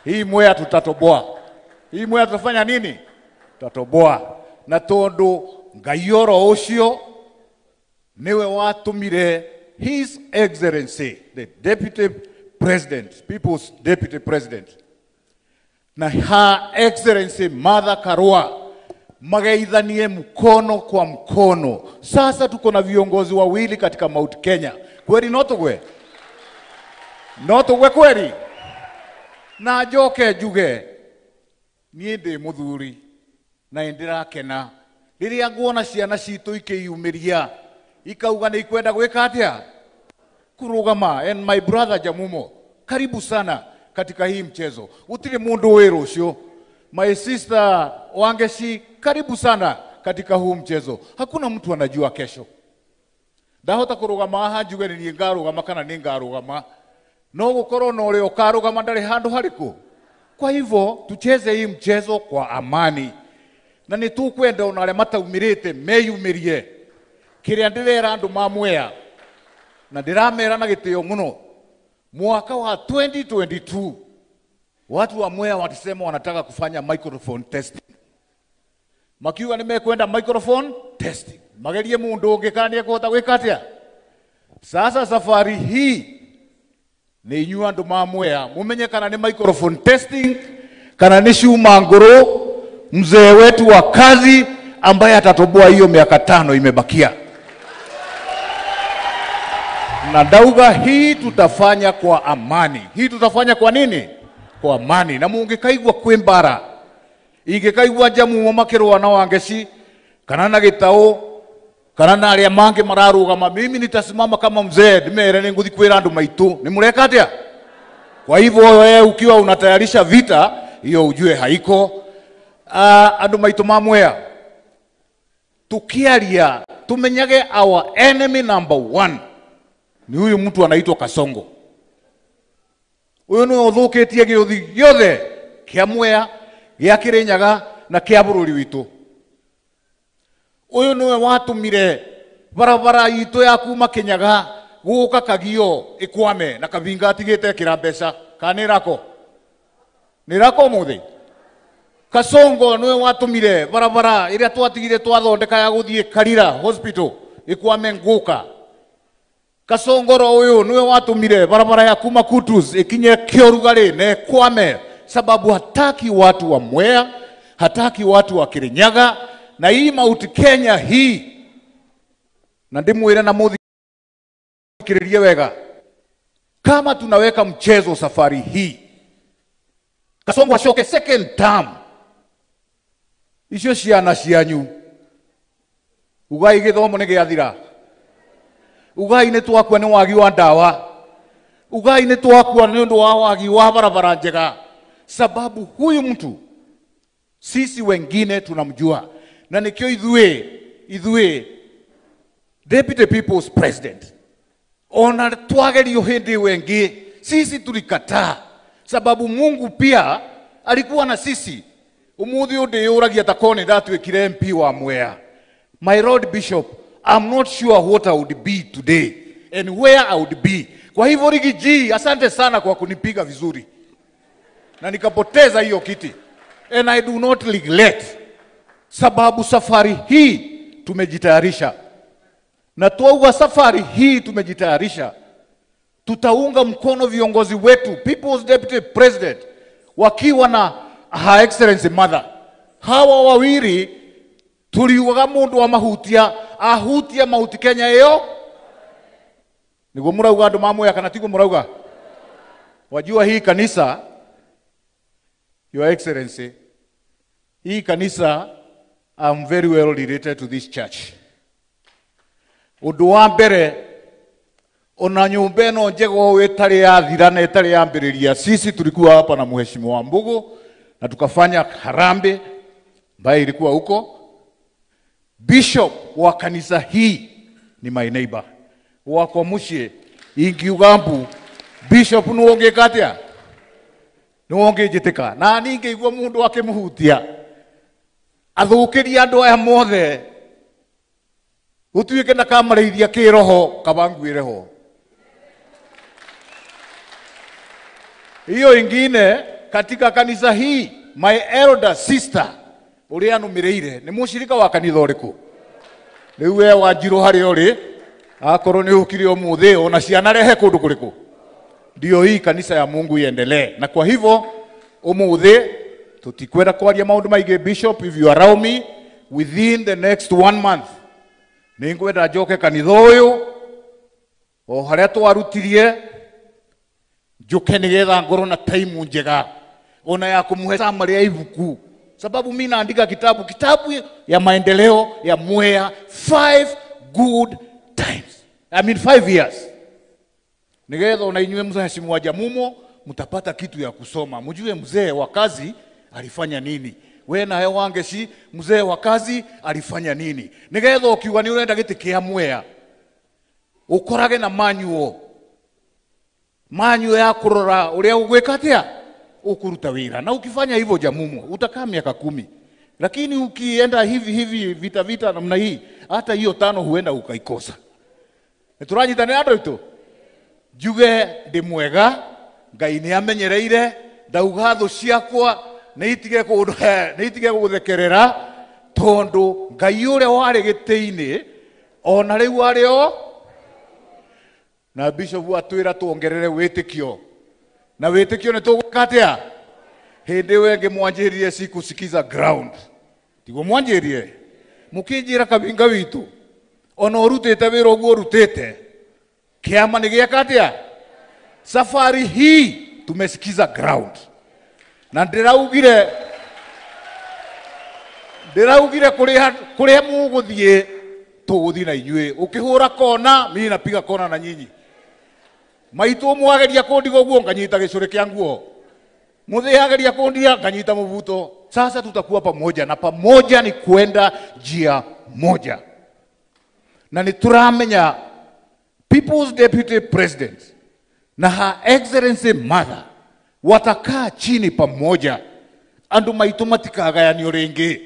Hii Mwea tutatoboa. Hii Mwea tutafanya nini? Tutatoboa. Na tondu Ngai oro ucio niwe watumire His Excellency the Deputy President, People's Deputy President, na Her Excellency Martha Karua mageithanie mkono kwa mkono. Sasa tuko na viongozi wawili katika Mount Kenya. Kweli no tugwe? No tugwe kweli? Na njoke njuge niĩ ndĩ mũthuri na nĩndĩrakena rĩrĩa nguona ciana citũ ikĩyumĩria ikauga nĩ ikwenda gwĩka atĩa, kurugama. And my brother Jamumo, karibu sana katika hii mchezo. Gũtirĩ mũndũ wĩ rũciũ. My sister Wangeshi, karibu sana katika huu mchezo. Hakuna mtu anajua kesho. Ndahota kurugama haha njuge nĩ niĩ ngarugama kana nĩ ngarugama, no gũkorwo na ũrĩa ũkarugama ndarĩ handũ harĩkũ. Kwa hivyo tucheze hii mchezo kwa amani, na nĩ tũkwenda ona arĩa mataumĩrĩte meyumĩrie. Kĩrĩa ndĩrera andũ ma Mwea na ndĩramera na gĩtĩo mũno, mwaka wa 2022 watu wa Mwea watisema wanataka kufanya microphone testing. Makiuga nĩ mekwenda microphone testing, magerie mundu ũngĩ kana nĩekũhota gwĩka atĩa. Sasa safari hii nĩ inyuĩ andũ ma Mwea mumenye kana nĩ microphone testing kana nĩ cuma ngũrũ, mzee wetu wa kazi ambaye atatoboa hiyo miaka 5 imebakia. Na ndauga hii tutafanya kwa amani. Hii tutafanya kwa nini? Kwa amani. Na mungikaigua kwĩ mbara, ingĩkaigua Jamumo makĩrũa na Wangeshi kana na Gĩtaũ kana na arĩa mangĩ mararũgama, mimi nitasimama kama mzee ndimere nĩ ngũthiĩ kwĩra andũ maitũ nĩ mũreka atĩa. Kwa hivyo wewe ukiwa unatayarisha vita hiyo ujue haiko. Andũ maitũ ma Mwea, tukiaria tumenyage our enemy number 1 ni huyu mtu anaitwa Kasongo. Huyu nĩwe ũthũkĩtie gĩũthi gĩothe kĩa Mwea, gĩa Kĩrĩnyaga na kĩa bũrũri witũ. Ũyũ nĩwe watũmire barabara itũ ya kuma Kĩnyaga gũka Kagio ĩkwame na Kavinga atigĩte ĩkĩra mbeca. Kana nĩ rako? Nĩ rako ũmũthĩ? Kasongo nĩwe watũmire barabara ĩrĩa twatigire twathondeka ya gũthiĩ Karira Hospital ĩkwame ngũka. Kasongoro ũyũ nĩwe watũmire barabara ya kuma Kutus ĩkinye Kĩorugarĩ na ĩkwame, sababu hataki watu wa Mwea, hataki watu wa Kirinyaga na hii Mount Kenya hii. Na ndimwire na muthikiririe wega, kama tunaweka mchezo safari hii, Kasongo acoke second term, icio ciana cianyu ugai gĩthomo nĩ gĩathira, ugai nĩ twakua nĩ wagi wa ndawa, ugai nĩ twakua nĩ ũndũ wa wagi wa barabara njega, sababu huyu mtu sisi wengine tunamjua. Na nikio ithuĩ Deputy People's President ona twagerio hĩndĩ ĩyo ĩngĩ sisi tulikataa, sababu Mungu pia alikuwa na sisi. Umuthi ũyũ ndĩyũragia ta korwo nĩ ndatuĩkire MP wa Mwea. My Lord Bishop, I'm not sure what I would be today and where I would be. Kwa hivyo Riggy G, asante sana kwa kunipiga vizuri na nikapoteza hiyo kiti, and I do not regret, sababu safari hii tumejitayarisha. Na tuauga safari hii tumejitayarisha, tutaunga mkono viongozi wetu, People's Deputy President wakiwa na Her Excellency Mother. Hawa wawili tuliugaga mundu wa mahutia ahutia Mount Kenya iyo niguo murauga andu ma Mwea kana tiguo murauga? Wajua hii kanisa, Your Excellency, hii kanisa, I'm very well related to this church. Undu wa mbere, ona nyumba ĩno njega ũũ ĩtarĩ yathira na ĩtarĩ yambĩrĩria, sisi tulikuwa hapa na Mheshimiwa Mbugu na tukafanya harambee ambayo ilikuwa huko. Bishop wa kanisa hii ni my neighbor wakwa muciĩ. Ingiuga mbu Bishop nĩ ũngĩka atĩa? Nĩ ũngĩnjĩtĩka? Na niĩ ingĩigua mũndũ akĩmũhutia athũkĩrie andũ aya mothe, gũtuĩke ndakamarĩithia kĩroho, kaba nguĩre ho. Hiyo ingine katika kanisa hii my elder sister uria anumireire ni mushirika wa kanitha uriku? Riu we Wanjiru haria uri akorwo ni ukire umuthi ona ciana rehe kundu kuriku, ndio hii kanisa ya Mungu iendelee. Na kwa hivyo umuthi tutikwenda kwaria maundu maingi. Bishop, if you allow me, within the next 1 month ningwenda njoke kanitha uyu o haria twarutirie, njuke nigetha ngorwo na time njega ona ya kumuhe summary ya ibuku, sababu mimi naandika kitabu ya maendeleo ya Mwea 5 good times, I mean 5 years, nigetha ona inywe mheshimiwa Jamumo mtapata kitu ya kusoma, mjue mzee wa kazi alifanya nini, we nawe Wangeshi mzee wa kazi alifanya nini, nigetha ukiuga ni urenda giti kia Mwea ukorage na manual ya kurora uria ugwika atia ukuruta wira. Na ukifanya hivyo Jamumo utakaa miaka 10, lakini ukienda hivi hivi vita vita namna hii, hata hiyo 5 huenda ukaikosa. Nĩtũranyitanĩra andũ aitũ? Njuge ndĩ mwega, Ngai nĩ amenyereire, ndauga thũ ciakwa nĩ itige gũthekerera, tondũ Ngai ũrĩa warĩ gĩtĩ-inĩ ona rĩu arĩ o. Na bishop atwĩra tuongerere wĩtĩkio, na wĩtĩkio nĩ tũgwĩka atĩa? Hĩndĩ ĩyo ĩngĩ mwanjĩrire sikusikiza ground, tiguo mwanjĩrire mũkĩnjĩra kabinga witũ ona ũrutĩte wĩra ũguo ũrutĩte, kĩama nĩ gĩeka atĩa? Safari hii tumesikiza ground, na ndĩraugire kũrĩa mũgũthiĩ tũgũthiĩ na inyuĩ. Ũkĩhũra kona, mimi napiga kona na nyinyi. Maitũ mwageria kũndiga ũguo nganyita gĩcũrĩ kĩa nguo, mũthĩ ageria kũndia nganyita mũbuto. Sasa tutakuwa pamoja, na pamoja ni kwenda njia moja. Na nĩtũramenya People's Deputy President na Her Excellency Mother watakaa chini pamoja, andu maitu matikagayanio rĩngĩ.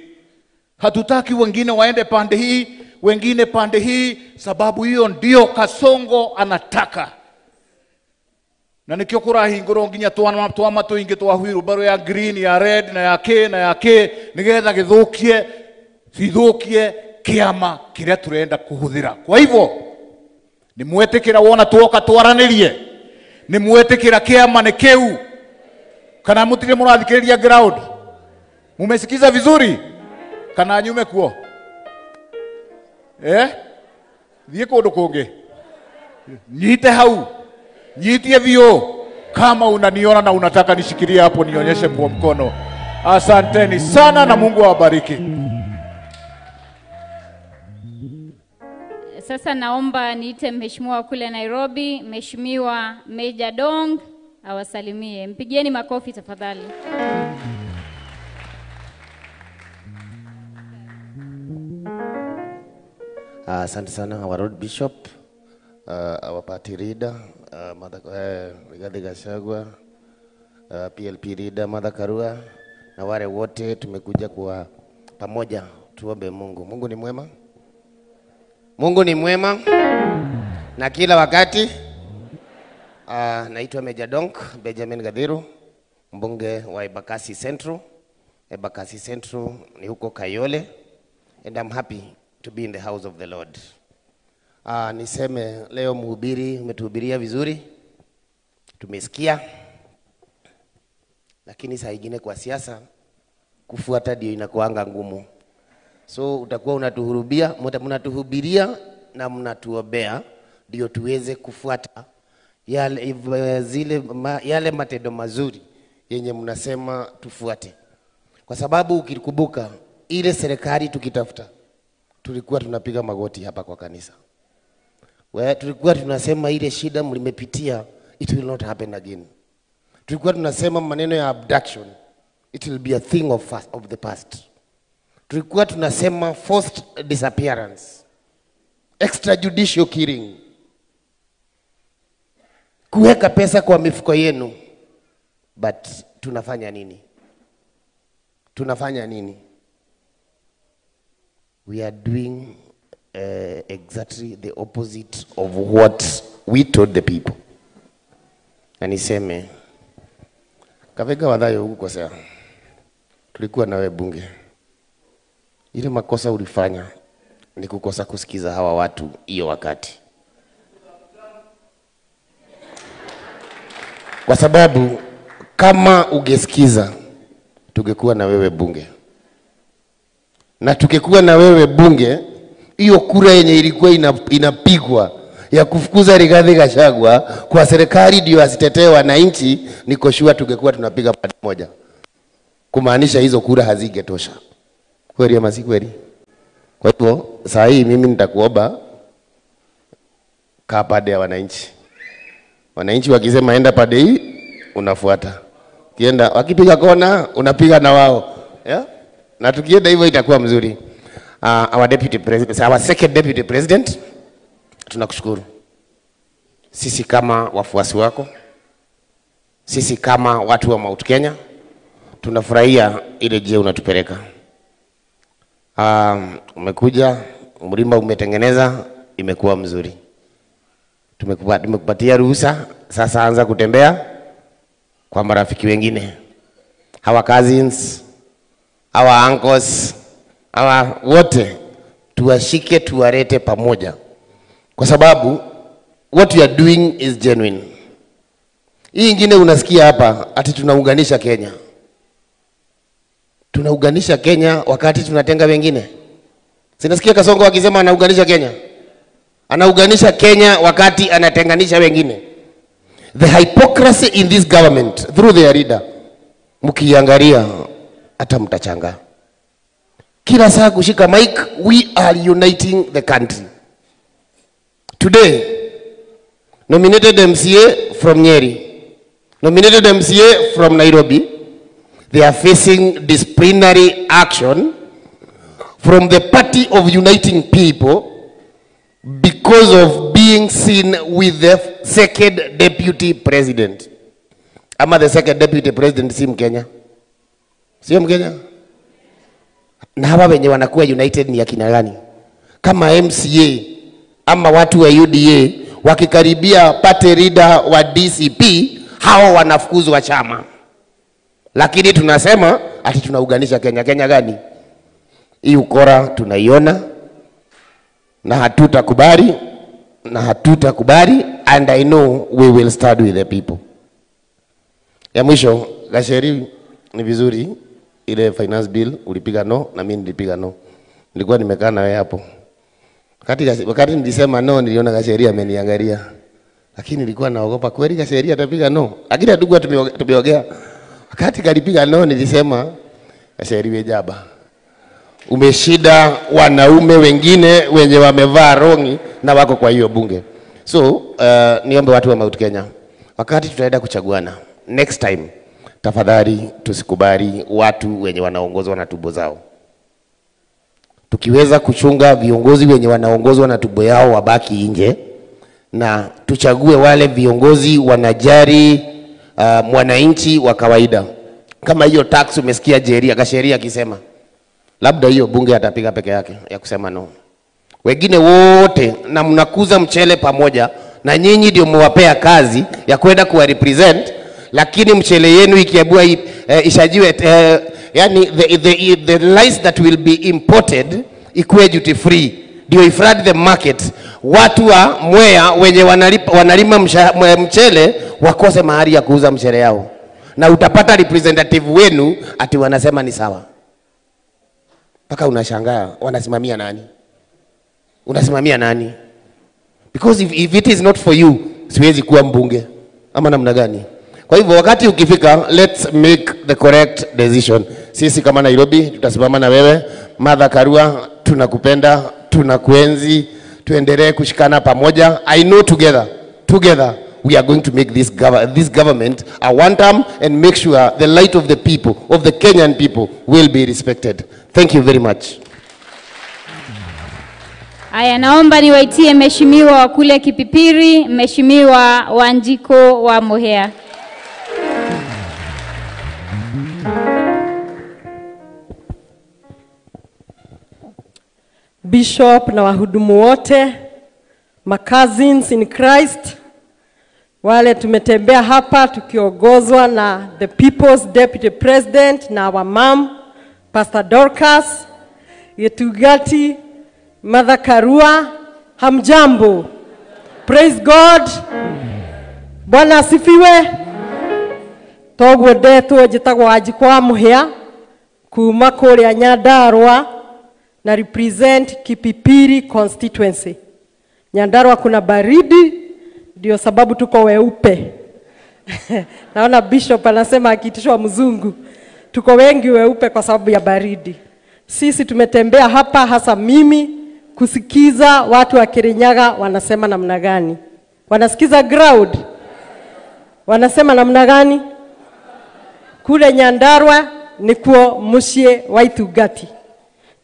Hatutaki wengine waende pande hii, wengine pande hii, sababu hiyo ndio Kasongo anataka. Na nikio kurahingũrwo nginya twama tũingĩ twa wheelbarrow ya green, ya red na ya K na ya K, nigetha gĩthũkie cithũkie kĩama kĩrĩa tũrenda kũhũthĩra. Kwa hivyo nĩ mwetĩkĩra wona tuoka twaranĩrie, nĩ mwetĩkĩra kĩama nĩ kĩu, kana mũtirĩ mũrathikĩrĩria ground? Mumesikiza vizuri kana nyume kuo? Thiĩ kũndũ kũngĩ, nyite hau, nyitie vio. Kama unaniona na unataka nishikilie hapo, nionyeshe kwa mkono. Asanteni sana na Mungu awabariki. Sasa naomba niite mheshimiwa kule Nairobi, Mheshimiwa Major Dong awasalimie. Mpigieni makofi tafadhali. Asante sana our Lord Bishop, our party leader, Mother Rigathi Gachagua, PLP leader Mother Karua, na wale wote tumekuja kwa pamoja tuombe Mungu. Mungu ni mwema. Mungu ni mwema na kila wakati. Naitwa Major Donk Benjamin Gathiru, mbunge wa Embakasi Central. Embakasi Central ni huko Kayole, and I'm happy to be in the house of the Lord. Niseme leo mhubiri umetuhubiria vizuri, tumesikia, lakini saa ingine kwa siasa kufuata ndio inakuanga ngumu. So utakuwa unatuhurubia, mnatuhubiria na mnatuombea ndio tuweze kufuata yale matendo mazuri yenye mnasema tufuate. Kwa sababu ukikumbuka ile serikali tukitafuta, tulikuwa tunapiga magoti hapa kwa kanisa. Tulikuwa tunasema ile shida mlimepitia, it will not happen again. Tulikuwa tunasema maneno ya abduction, it will be a thing of the past. Tulikuwa tunasema forced disappearance, extrajudicial killing, kuweka pesa kwa mifuko yenu. But tunafanya nini? Tunafanya nini? We are doing exactly the opposite of what we told the people. Na niseme Kavega Wadhayo, hukukosea. Tulikuwa na wewe bunge. Ile makosa ulifanya ni kukosa kusikiza hawa watu hiyo wakati. Kwa sababu kama ungesikiza tungekuwa na wewe bunge. Na tungekuwa na wewe bunge, hiyo kura yenye ilikuwa inapigwa ya kufukuza Rigathi Gachagua kwa serikali ndio asitetee wananchi, niko sure tungekuwa tunapiga pamoja. Kumaanisha hizo kura hazingetosha. Kweli ama si kweli? Kwa hivyo saa hii mimi nitakuomba kaa pande ya wananchi. Wananchi wakisema enda pande hii unafuata. Kienda wakipiga kona unapiga na wao. Yeah? Na tukienda hivyo itakuwa mzuri. Our deputy president, our second deputy president, tunakushukuru. Sisi kama wafuasi wako, sisi kama watu wa Mount Kenya, tunafurahia ile jia unatupeleka. Umekuja, mlima umetengeneza, imekuwa mzuri. Tumekupatia ruhusa, sasa anza kutembea kwa marafiki wengine. Our cousins, our uncles, our wote tuwashike tuwarete pamoja. Kwa sababu what we are doing is genuine. Hii ingine unasikia hapa ati tunaunganisha Kenya. Tunaunganisha Kenya wakati tunatenga wengine. Sinasikia Kasongo akisema anaunganisha Kenya. Anaunganisha Kenya wakati anatenganisha wengine. The hypocrisy in this government through their leader, mkiangalia hata mtachanga. Kila saa kushika mic, we are uniting the country. Today, nominated MCA from Nyeri, nominated MCA from Nairobi, they are facing disciplinary action from the party of uniting people because of being seen with the second deputy president. Ama the second deputy president si Mkenya. Sio Mkenya? Na hawa wenye wanakuwa united ni akina gani? Kama MCA ama watu wa UDA wakikaribia party leader wa DCP, hawa wanafukuzwa chama. Lakini tunasema ati tunaunganisha Kenya. Kenya gani? Hii ukora tunaiona na hatutakubali, na hatutakubali, and I know we will start with the people. Ya mwisho, Gacheri, ni vizuri ile finance bill ulipiga no na mimi nilipiga no. Nilikuwa nimekaa na wewe hapo. Wakati nilisema no niliona Gacheri ameniangalia. Lakini nilikuwa naogopa kweli Gacheri atapiga no. Lakini hatukuwa tumeongea. Wakati kalipiga no nilisema Gacheri we jaba. Umeshida wanaume wengine wenye wamevaa rongi na wako kwa hiyo bunge. So, niombe watu wa Mount Kenya, wakati tutaenda kuchaguana next time, tafadhali tusikubali watu wenye wanaongozwa na tumbo zao. Tukiweza kuchunga viongozi wenye wanaongozwa na tumbo yao wabaki nje, na tuchague wale viongozi wanajari mwananchi wa kawaida. Kama hiyo tax umesikia Jeria Kasheria akisema, labda hiyo bunge atapiga peke yake ya kusema no. Wengine wote na mnakuza mchele pamoja na nyinyi ndio mwapea kazi ya kwenda kuwa represent, lakini mchele yenu ikiabua ishajiwe yani the rice that will be imported ikuwe duty free ndio iflood the market. Watu wa Mwea wenye wanalima mchele wakose mahali ya kuuza mchele yao, na utapata representative wenu ati wanasema ni sawa. Paka unashangaa wanasimamia nani? Unasimamia nani? Because if it is not for you, siwezi kuwa mbunge. Ama namna gani? Kwa hivyo wakati ukifika, let's make the correct decision. Sisi kama Nairobi tutasimama na wewe. Martha Karua, tunakupenda, tunakuenzi, tuendelee kushikana pamoja. I know together we are going to make this government a one term and make sure the light of the people, of the Kenyan people, will be respected. Thank you very much. Aya, naomba niwaitie mheshimiwa wa kule Kipipiri, mheshimiwa Wanjiko wa Muhea. Bishop na wahudumu wote, my cousins in Christ, Wale tumetembea hapa tukiongozwa na the People's Deputy President na our mom, Pastor Dorcas, Gitungati, Mother Karua, hamjambo. Praise God. Bwana asifiwe. Toguo ndetwo njĩtagwo Wanjikũ wa Mũhĩa kuma kũrĩa Nyandarua na represent Kipipiri constituency. Nyandarua kuna baridi, ndio sababu tuko weupe. Naona bishop anasema akiitishwa mzungu, tuko wengi weupe kwa sababu ya baridi. Sisi tumetembea hapa, hasa mimi, kusikiza watu wa Kirinyaga wanasema namna gani. Wanasikiza ground. Wanasema namna gani? Kule Nyandarua nikuo muciĩ wa Itungati.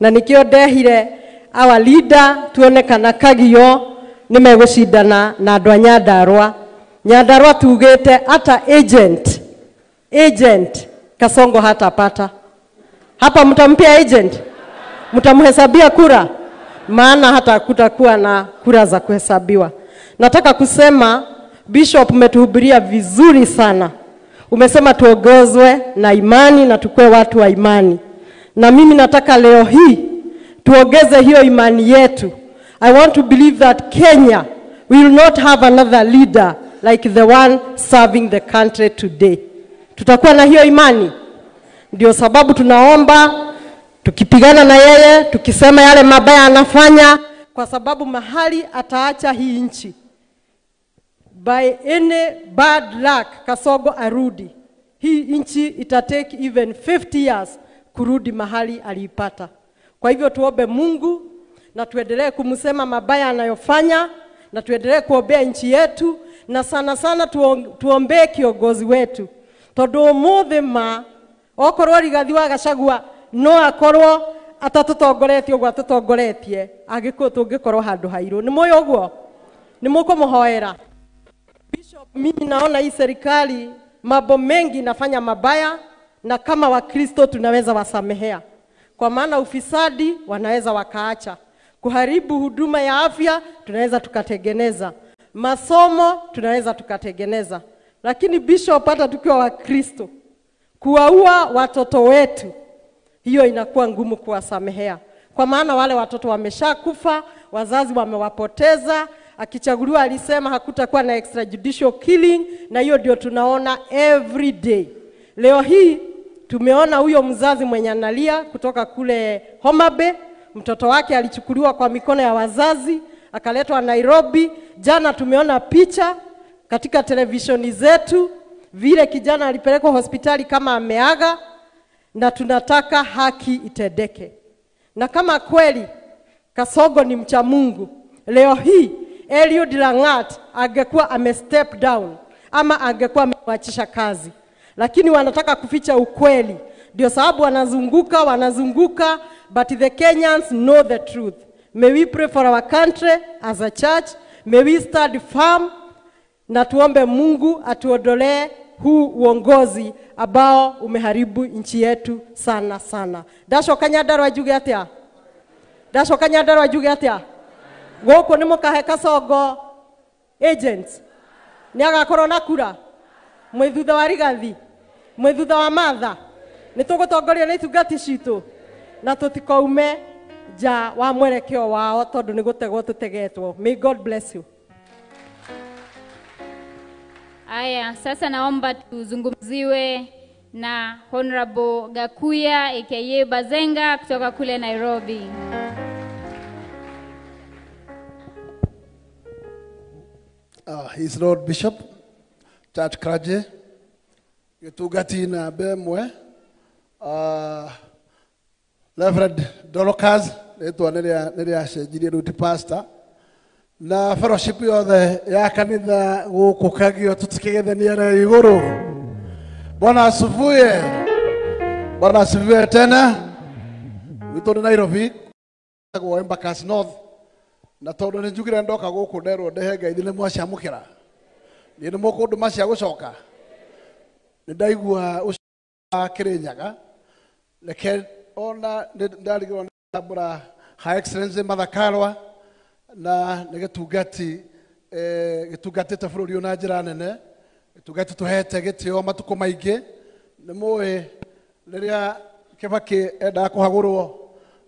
Na nikio ndehire our leader tuone kana Kagio nimegũcindana na andũ a Nyandarua. Nyandarua tugĩte hata agent Kasongo hatapata. Hapa mtampia agent? Mtamhesabia kura? Maana hata kutakuwa na kura za kuhesabiwa. Nataka kusema Bishop, umetuhubiria vizuri sana. Umesema tuongozwe na imani na tukue watu wa imani. Na mimi nataka leo hii tuongeze hiyo imani yetu. I want to believe that Kenya will not have another leader like the one serving the country today. Tutakuwa na hiyo imani. Ndio sababu tunaomba, tukipigana na yeye, tukisema yale mabaya anafanya, kwa sababu mahali ataacha hii nchi. By any bad luck, Kasongo arudi, hii nchi itatake even 50 years kurudi mahali aliipata. Kwa hivyo tuombe Mungu na tuendelee kumsema mabaya anayofanya, na tuendelee kuombea nchi yetu, na sana sana tuombee kiongozi wetu. Tondu umuthi ma okorwo Rigathi wa Gachagua no akorwo atatutongoretie uguo atutongoretie, angĩkorwo tũngĩkorwo handũ hairũ. Nĩ mũĩ ũguo? Nĩ mũkũmũhoera? Bishop, mimi naona hii serikali mambo mengi inafanya mabaya, na kama Wakristo tunaweza wasamehea. Kwa maana ufisadi wanaweza wakaacha, kuharibu huduma ya afya tunaweza tukatengeneza, masomo tunaweza tukatengeneza. Lakini Bishop, hata tukiwa Wakristo, kuwaua watoto wetu, hiyo inakuwa ngumu kuwasamehea. Kwa maana wale watoto wameshakufa, wazazi wamewapoteza. Akichaguliwa alisema hakutakuwa na extrajudicial killing, na hiyo ndio tunaona every day. Leo hii tumeona huyo mzazi mwenye analia kutoka kule Homa Bay, mtoto wake alichukuliwa kwa mikono ya wazazi akaletwa Nairobi. Jana tumeona picha katika televisheni zetu vile kijana alipelekwa hospitali kama ameaga, na tunataka haki itendeke. Na kama kweli Kasongo ni mcha Mungu, leo hii Eliud Langat angekuwa ame step down ama angekuwa amemwachisha kazi. Lakini wanataka kuficha ukweli. Ndio sababu wanazunguka, but the Kenyans know the truth. May we pray for our country as a church. May we stand firm, na tuombe Mungu atuondolee huu uongozi ambao umeharibu nchi yetu sana sana. Ndacoka Nyandarua njuge atia? Ndacoka Nyandarua njuge atia? Gũkũ nĩ mũkahe Kasongo agents? Nĩ agakorwo na kura? Mwĩ thutha wa Rigathi? Mwĩ thutha wa Martha? Nĩ tũgũtongorio nĩ itungati citũ, na tũtikaume nja wa mwerekeo wao tondũ nĩ gũtegwo tũtegetwo. May God bless you. Aya, sasa naomba tuzungumziwe na Honorable Gakuya aka Bazenga kutoka kule Nairobi. His Lord Bishop, Church clergy, Gitungati na Bemwe, Reverend Dorcas, rĩtwa nĩrĩacenjirie rĩu ti pastor, na fellowship yothe ya kanitha gũkũ Kagio tũtikĩgethania na igũrũ. Bwana asifiwe. Bwana asifiwe tena. Gwitũ nĩ Nairobi, gwĩtagwo Embakasi North. Na tondũ nĩ njugire ndoka gũkũ nderwo ndehe ngeithi nĩ mwaciamũkĩra. Niĩ nĩ mũkũndũma cia gũcoka. Nĩ ndaigua ũcio wa Kĩrĩnyaga. Reke ona nĩ ndarigĩrwo nĩ tambũra Her Excellency Martha Karua na nĩ gĩtungati Gĩtungatĩte bũrũri ũyũ na njĩra nene, gĩtungati tũhete gĩtĩo matukũ maingĩ. Nĩ mũĩ rĩrĩa Kibaki endaga kũhagũrwo,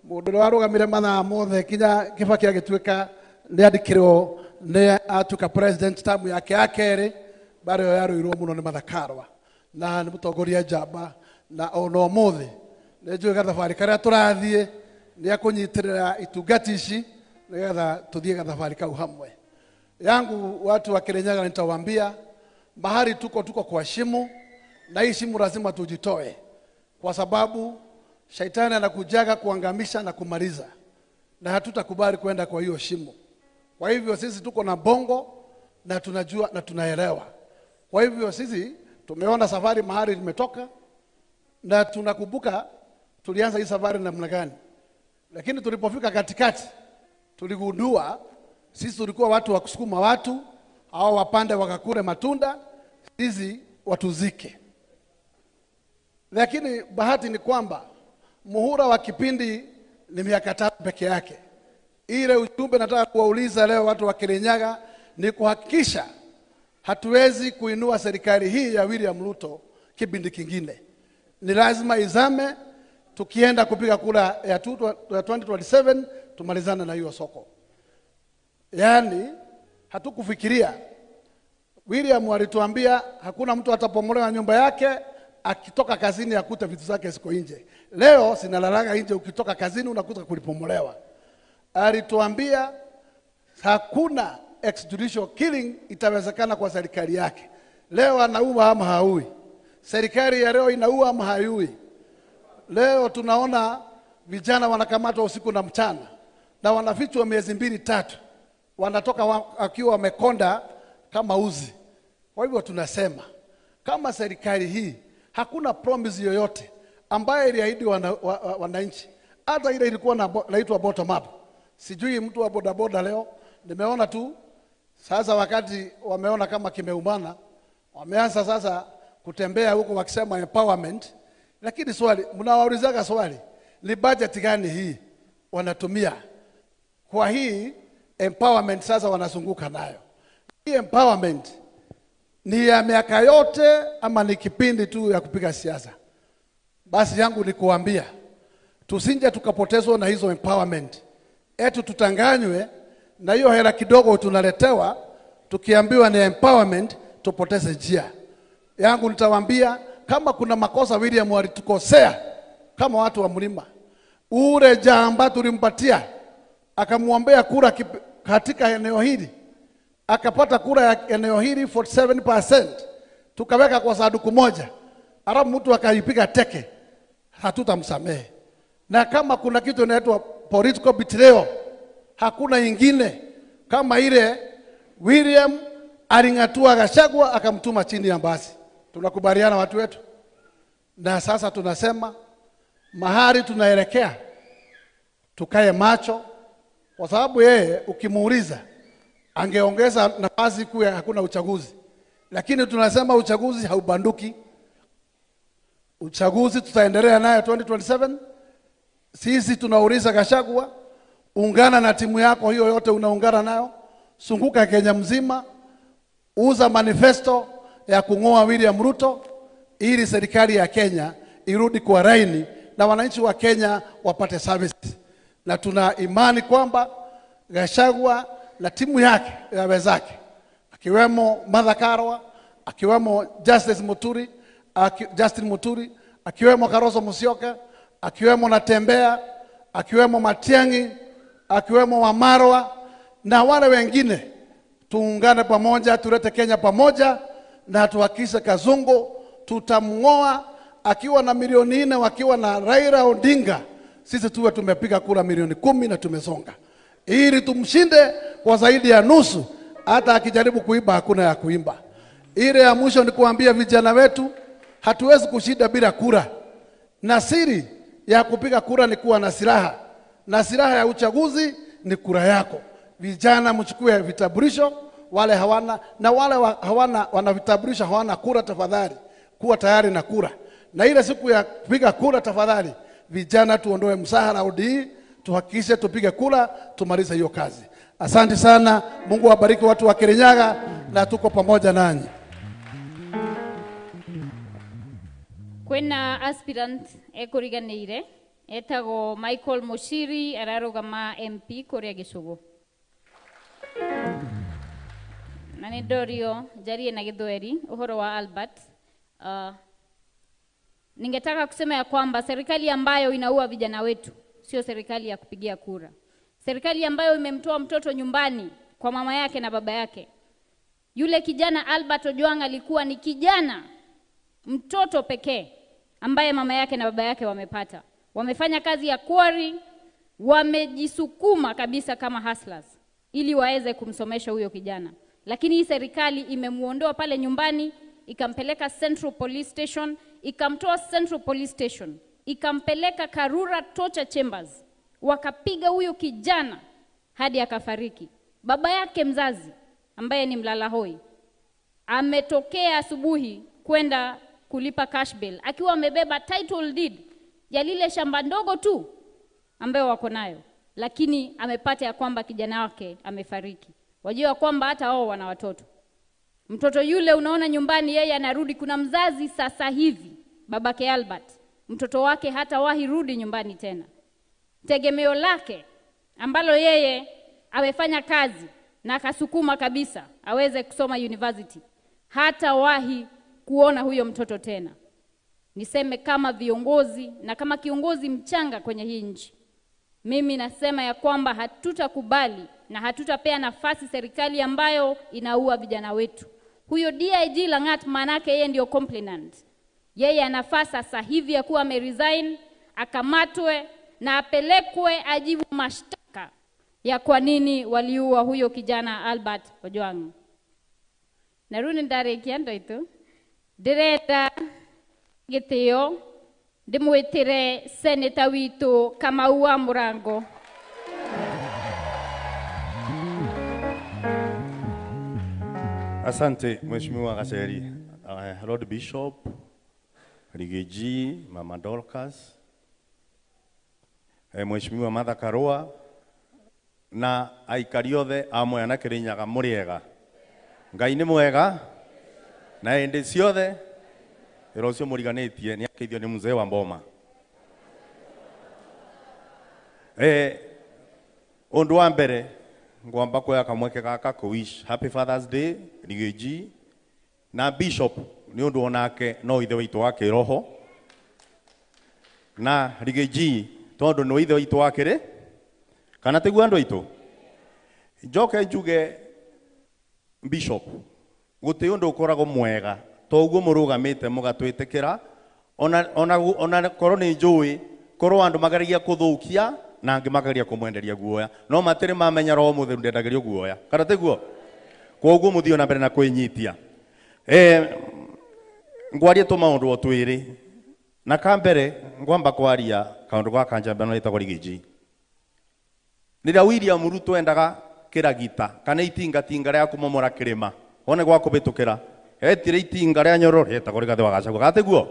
mũndũ ũrĩa warũgamire mathaa mothe kinya Kibaki agĩtuĩka nĩ andĩkĩrwo nĩ atuĩka president tamu yake ya kerĩ, mbara ĩyo yarũirwo mũno nĩ Martha Karua, na nĩ mũtongoria njamba, na ona ũmũthĩ nĩ njũĩ gathabarĩ karĩa tũrathiĩ nĩ akũnyitĩrĩra itungati ici nĩgetha tũthiĩ gathabarĩ kau hamwe. Yangu watu wa Kirinyaga nitawaambia mahali tuko kwa shimo, na hii shimo lazima tujitoe, kwa sababu shaitani anakujaga kuangamisha na kumaliza, na hatutakubali kwenda kwa hiyo shimo. Kwa hivyo sisi tuko na bongo na tunajua na tunaelewa. Kwa hivyo sisi tumeona safari mahali limetoka, na tunakumbuka tulianza hii safari namna gani. Lakini tulipofika katikati tuligundua sisi tulikuwa watu wa kusukuma watu au wapande wakakule matunda, sisi watuzike. Lakini bahati ni kwamba muhula wa kipindi ni miaka 3 peke yake. Ile ujumbe nataka kuwauliza leo watu wa Kirinyaga ni kuhakikisha hatuwezi kuinua serikali hii ya William Ruto kipindi kingine. Ni lazima izame, tukienda kupiga kura ya 2027 tumalizane na hiyo soko. Yaani hatukufikiria. William alituambia hakuna mtu atapomolewa nyumba yake akitoka kazini akuta vitu zake ziko nje. Leo sinalalaga nje, ukitoka kazini unakuta kulipomolewa. Alituambia hakuna extrajudicial killing itawezekana kwa serikali yake. Leo anaua ama haui? Serikali ya leo inaua ama haiui? Leo tunaona vijana wanakamatwa usiku na mchana na wanafichwa miezi 2 3, wanatoka wakiwa wamekonda kama uzi. Kwa hivyo tunasema kama serikali hii hakuna promise yoyote ambayo iliahidi wananchi, hata ile ilikuwa inaitwa bottom up. Sijui mtu wa bodaboda leo nimeona tu sasa, wakati wameona kama kimeumana, wameanza sasa kutembea huko wakisema empowerment. Lakini swali mnawaulizaga swali, ni budget gani hii wanatumia kwa hii empowerment? Sasa wanazunguka nayo hii empowerment ni ya miaka yote ama ni kipindi tu ya kupiga siasa? Basi yangu ni kuambia tusinje tukapotezwa na hizo empowerment, etu tutanganywe na hiyo hela kidogo tunaletewa tukiambiwa ni empowerment, tupoteze njia. Yangu nitawaambia kama kuna makosa William alitukosea kama watu wa mlima, ule jamba tulimpatia akamuombea kura katika eneo hili, akapata kura ya eneo hili 47%, tukaweka kwa sanduku moja, alafu mtu akaipiga teke, hatutamsamehe. Na kama kuna kitu inaitwa political betrayal, hakuna ingine kama ile William alingatua Gachagua akamtuma chini ya basi. Tunakubaliana watu wetu? Na sasa tunasema mahali tunaelekea tukae macho, kwa sababu yeye ukimuuliza angeongeza nafasi kuwa hakuna uchaguzi. Lakini tunasema uchaguzi haubanduki. Uchaguzi tutaendelea nayo 2027. Sisi tunauliza Gachagua, ungana na timu yako hiyo yote unaungana nayo, sunguka Kenya mzima, uza manifesto ya kungoa William Ruto ili serikali ya Kenya irudi kwa raini na wananchi wa Kenya wapate service. Na tuna imani kwamba Gachagua na timu yake ya wenzake, akiwemo Martha Karua, akiwemo Justin Muturi, akiwemo Kalonzo Musyoka, akiwemo Natembea, akiwemo Matiang'i, akiwemo Wamarwa na wale wengine, tuungane pamoja, tulete Kenya pamoja na tuhakikishe Kazungu tutamngoa akiwa na milioni 4, wakiwa na Raila Odinga, sisi tuwe tumepiga kura milioni 10 na tumesonga, ili tumshinde kwa zaidi ya nusu. Hata akijaribu kuiba hakuna ya kuimba. Ile ya mwisho ni kuambia vijana wetu, hatuwezi kushinda bila kura. Na siri ya kupiga kura ni kuwa na silaha, na silaha ya uchaguzi ni kura yako. Vijana mchukue vitambulisho, wale hawana na wale hawana wana vitambulisho hawana kura, tafadhali kuwa tayari na kura. Na ile siku ya kupiga kura, tafadhali vijana tuondoe msahara ODE, tuhakikishe tupige kura, tumalize hiyo kazi. Asante sana, Mungu awabariki watu wa Kirinyaga na tuko pamoja nanyi. Kwina aspirant ekuriganire etagwo Michael Mushiri ararugama MP kuria Gicugu. Na nĩ ndorio njarie na Gĩthweri uhoro wa Albert. Ningetaka kusema ya kwamba serikali ambayo inaua vijana wetu sio serikali ya kupigia kura. Serikali ambayo imemtoa mtoto nyumbani kwa mama yake na baba yake. Yule kijana Albert Ojwang alikuwa ni kijana mtoto pekee ambaye mama yake na baba yake wamepata. Wamefanya kazi ya quarry, wamejisukuma kabisa kama hustlers ili waweze kumsomesha huyo kijana. Lakini hii serikali imemuondoa pale nyumbani, ikampeleka Central Police Station, ikamtoa Central Police Station, ikampeleka Karura Torture Chambers. Wakapiga huyo kijana hadi akafariki. Baba yake mzazi ambaye ni mlalahoi ametokea asubuhi kwenda kulipa cash bill akiwa amebeba title deed ya lile shamba ndogo tu ambayo wako nayo, lakini amepata ya kwamba kijana wake amefariki. Wajua kwamba hata wao wana watoto. Mtoto yule unaona nyumbani yeye anarudi, kuna mzazi sasa hivi babake Albert, mtoto wake hata wahi rudi nyumbani tena. Tegemeo lake ambalo yeye amefanya kazi na akasukuma kabisa aweze kusoma university, hata wahi kuona huyo mtoto tena. Niseme kama viongozi na kama kiongozi mchanga kwenye hii nchi, mimi nasema ya kwamba hatutakubali na hatutapea nafasi serikali ambayo inaua vijana wetu. Huyo DIG Langat manake yeye ndio complainant. Yeye anafaa sasa hivi ya kuwa ameresign, akamatwe na apelekwe ajibu mashtaka ya kwa nini waliua huyo kijana Albert Ojwang. Naruni ndarikia ndoitu. Ndirenda gitio ndimwitire seneta witu Kamau wa Murango. Asante Mheshimiwa Gacheri, Lord Bishop, Rigeji, Mama Dorcas, Mheshimiwa Martha Karua na aikari othe a Mwea na Kirinyaga mũrĩega. Ngai nĩ mwega na hĩndĩ ciothe. Wĩra ũcio mũriganĩtie nĩ akeithio nĩ mzee wa mboma. Ũndũ wa mbere ngwamba kuoya kamweke gaka kũ wish Happy Father's Day Rigeji na Bishop nĩ ũndũ onake no ithe witũ wa kĩroho, na Rigeji tondũ nĩ ithe witũ wa kĩrĩ kana tiguo andũ aitũ. Njoke njuge Bishop gũtirĩ ũndũ ũkoragwo mwega toguo mũrũgamĩte mũgatwĩtĩkĩra, ona korwo nĩ njũĩ korwo andũ mageragia kũthũkia na angĩ mageria kũmwenderia guoya, no matirĩ mamenya roho mũtheru ndendagĩrio guoya kana tiguo. Koguo mũthiĩ na mbere na kwĩnyitia. Ngwarie tũmaũndũ o twĩrĩ, na kambere ngwamba kwaria kaũndũ ga kanjamba no ĩtagwo Rigiji. Rĩrĩa William Ruto endaga kĩragita kana itingatinga rĩa kũmomora kĩrĩma one gwa kũhĩtũkĩra, etire itinga rĩa Nyoro rĩetagwo Rigathĩ wa Gachagua gatiguo.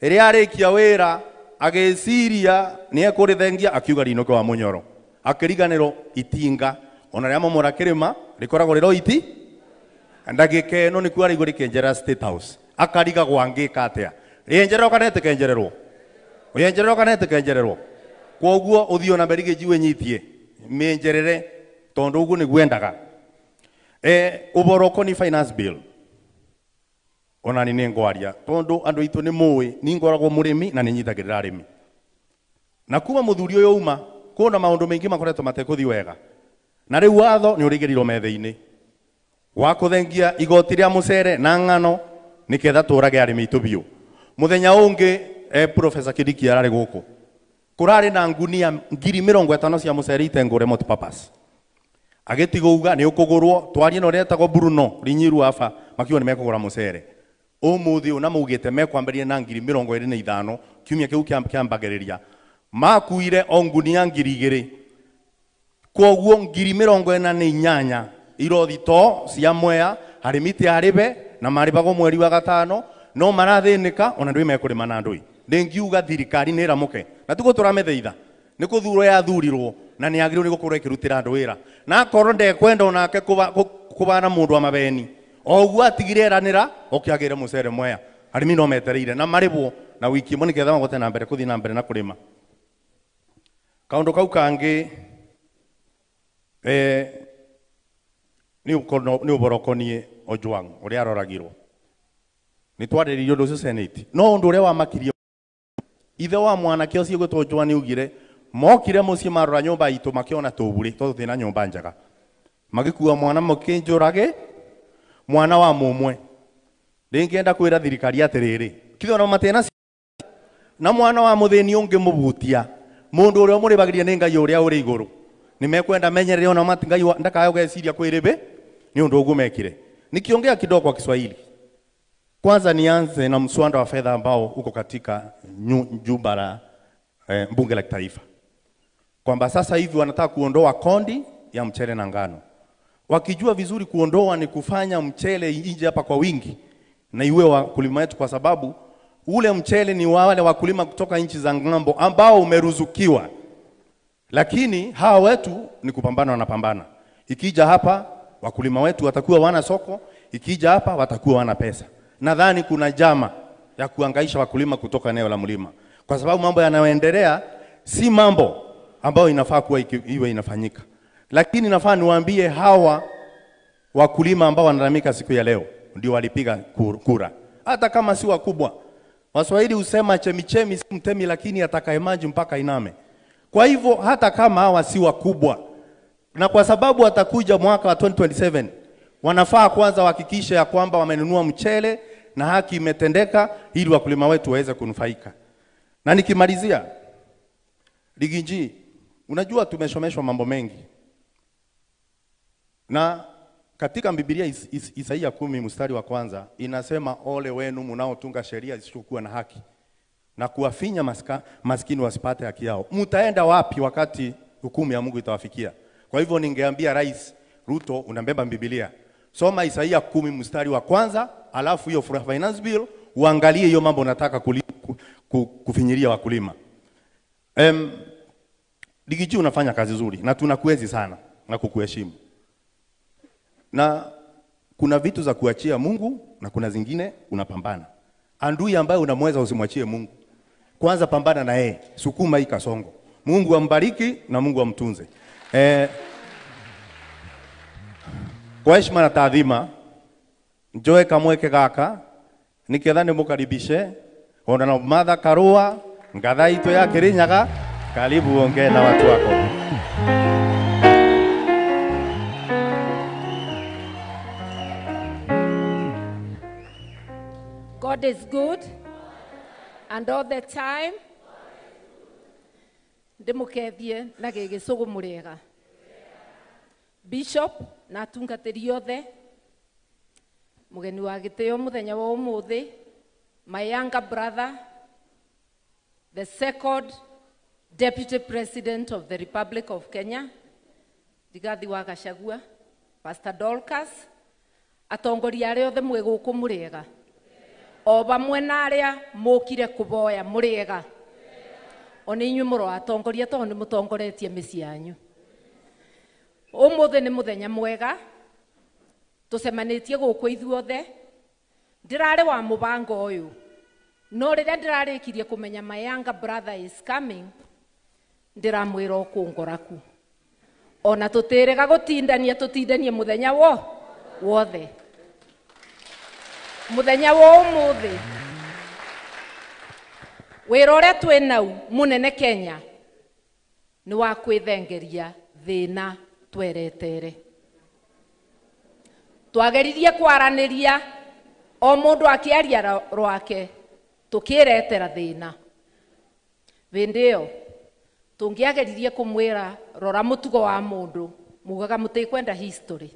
Rĩrĩa arĩkia wĩra agĩciria nĩ ekũrĩthengia, akiuga rinũke wa Mũnyoro, akĩriganĩrwo itinga ona rĩa momora kĩrĩma rĩkoragwo rĩro iti ndagĩka ĩno nĩkuo araigua rĩkĩenjera State House, akarigagwo angĩka atĩa, rĩenjererwo kana ĩtĩkenjererwo, rĩenjererwo kana ĩtĩkenjererwo. Kwoguo ũthiĩ ona mbere Rigiji wĩnyitie mĩenjerere tondũ ũguo nĩguo endaga. Ũhoro ũkoniĩ finance bill ona ni nĩngwaria tondũ andũ aitũ nĩ mũĩ ni ngoragwo mũrĩmi na nĩnyitagĩrĩra arĩmi, na kuma mũthuri ũyũ uma kwĩna maũndũ maingĩ makoretwo matekũthiĩ wega, na rĩu watho nĩ ũrĩigĩrĩirwo metha-inĩ wa kũthengia igoti rĩa mũcere na ng'ano nĩketha tũrage arĩmi aitũ biũ. Mũthenya ũngĩ Professor Kindiki ararĩ gũkũ, kũrarĩ na ngunia 50,000 cia mũcere itengũre multipurpose, agĩtigwo uga nĩ ũkũgũrwo twarie na ũrĩa etagwo Bruno Rinyiru aba makiuga nĩ mekũgũra mũcere. Ũmũthĩ ũyũ na maugĩte mekwambĩrĩria na 25,000 kiumia kĩu kĩambagĩrĩria makuire o ngunia 2,000, kwoguo 48,000 irothito cia Mwea arĩmi ti arĩbe na marĩbagwo mweri wa gatano, no marathĩnĩka ona ndũĩ mekũrĩma na ndũĩ. Ndĩngiuga thirikari nĩ ĩramũke na tiguo tũrametheitha nĩ kũthurwo yathurirwo na ni agiriirwo ni gukorwo ikirutira andu wira na akorwo ndekwenda onake kubana mundu wa mabeni o uguo atigire eranira okiagire mucere Mwea arimi no metereire na maribwo na wiki imwe niketha magote na mbere kuthii na mbere na kurima. Kaundu kau kangi ni uborokanie Ojwang uria aroragirwo ni twarĩrĩirie ũndũ ũcio Senate no ũndũ ũrĩa wamakirie ithe wa mwanake ũcio gwĩtwo Ojwang nĩ augire mokire mũciĩ marora nyũmba itũ makĩona tũburĩ tondũ twĩna nyũmba njega magĩkua mwana mũkĩnjũrage mwana wa mũmwe. Ndĩngĩenda kwĩra thirikari atĩrĩrĩ kithona matĩna na mwana wa mũthĩni ũngĩmũbutia mũndũ ũrĩa ũmũrĩbagĩria nĩ Ngai ũrĩa ũrĩ igũrũ nĩ mekwenda menyerere ona mati Ngai ndakae gũgeciria kwĩrĩbĩ nĩ ũndũ ũguo mekire. Nikiongea kidogo kwa Kiswahili. Kwanza nianze na mswada wa fedha ambao uko katika jumba la bunge la kitaifa. Kwamba sasa hivi wanataka kuondoa kondi ya mchele na ngano. Wakijua vizuri kuondoa ni kufanya mchele nje hapa kwa wingi na iwe wakulima wetu, kwa sababu ule mchele ni wale wakulima kutoka nchi za ng'ambo ambao umeruzukiwa. Lakini hawa wetu ni kupambana, wanapambana. Ikija hapa wakulima wetu watakuwa wana soko, ikija hapa watakuwa wana pesa. Nadhani kuna jama ya kuangaisha wakulima kutoka eneo la mlima, kwa sababu mambo yanayoendelea si mambo ambayo inafaa kuwa iwe inafanyika. Lakini nafaa niwaambie hawa wakulima ambao wanalalamika siku ya leo ndio walipiga kura, hata kama si wakubwa. Waswahili husema chemichemi si mtemi, lakini atakaye maji mpaka iname. Kwa hivyo hata kama hawa si wakubwa, na kwa sababu watakuja mwaka wa 2027, wanafaa kwanza wahakikishe ya kwamba wamenunua mchele na haki imetendeka ili wakulima wetu waweze kunufaika. Na nikimalizia, Liginji, unajua tumeshomeshwa mambo mengi. Na katika Biblia Isaia 10 mstari wa kwanza inasema ole wenu mnaotunga sheria zisizokuwa na haki na kuwafinya maskini wasipate haki yao. Mtaenda wapi wakati hukumu ya Mungu itawafikia? Kwa hivyo ningeambia Rais Ruto, unabeba Biblia, soma Isaia 10 mstari wa kwanza, alafu hiyo finance bill uangalie hiyo mambo unataka kufinyiria wakulima. Ligiji, unafanya kazi nzuri na tunakuenzi sana na kukuheshimu. Na kuna vitu za kuachia Mungu na kuna zingine unapambana. Andui ambaye unamweza usimwachie Mungu. Kwanza pambana na yeye, sukuma hii kasongo. Mungu ambariki na Mungu amtunze. Kwa heshima na taadhima, njoe kamweke gaka, niketha nimukaribishe, ona na Martha Karua, ngatha itu ya Kirinyaga, karibu ongee na watu wako. God is good and all the time. Ndimukethie na gĩgĩcũgũ mũrĩega. Bishop na atungatĩri othe, mũgeni wa gĩtĩo mũthenya wa ũmũthĩ, my younger brother, the second Deputy President of the Republic of Kenya, Rigathi wa Gachagua, Pastor Dorcas, atongoria arĩa othe mwĩ gũkũ mũrĩega, o vamwe na arĩa mũkire kũboya mũrĩega, ona inyuĩ mũro atongoria tondũ nĩ mũtongoretie mĩciĩ yanyu. Ũmũthĩ nĩ mũthenya mwega, tũcemanĩtie gũkũ ithuothe. Ndĩrarĩ wa mũbango ũyũ, no rĩrĩa ndĩrarĩkirie kũmenya my younger brother is coming, ndĩramwĩra ũkũngoraku. Ona tũtĩrĩga gũtindania, tũtindanie mũthenya wothe. Mũthenya wa ũmũthĩ, wĩra ũrĩa twĩnau mũnene Kenya nĩ wa kwĩthengeria thĩna tweretere. Twageririe kwaranĩria o mũndũ akĩaria rwake, tũkĩretera thĩna. Hĩndĩ ĩyo tũngĩageririe kũmwĩra rora mũtugo wa mũndũ, mugaga mũtikwenda history,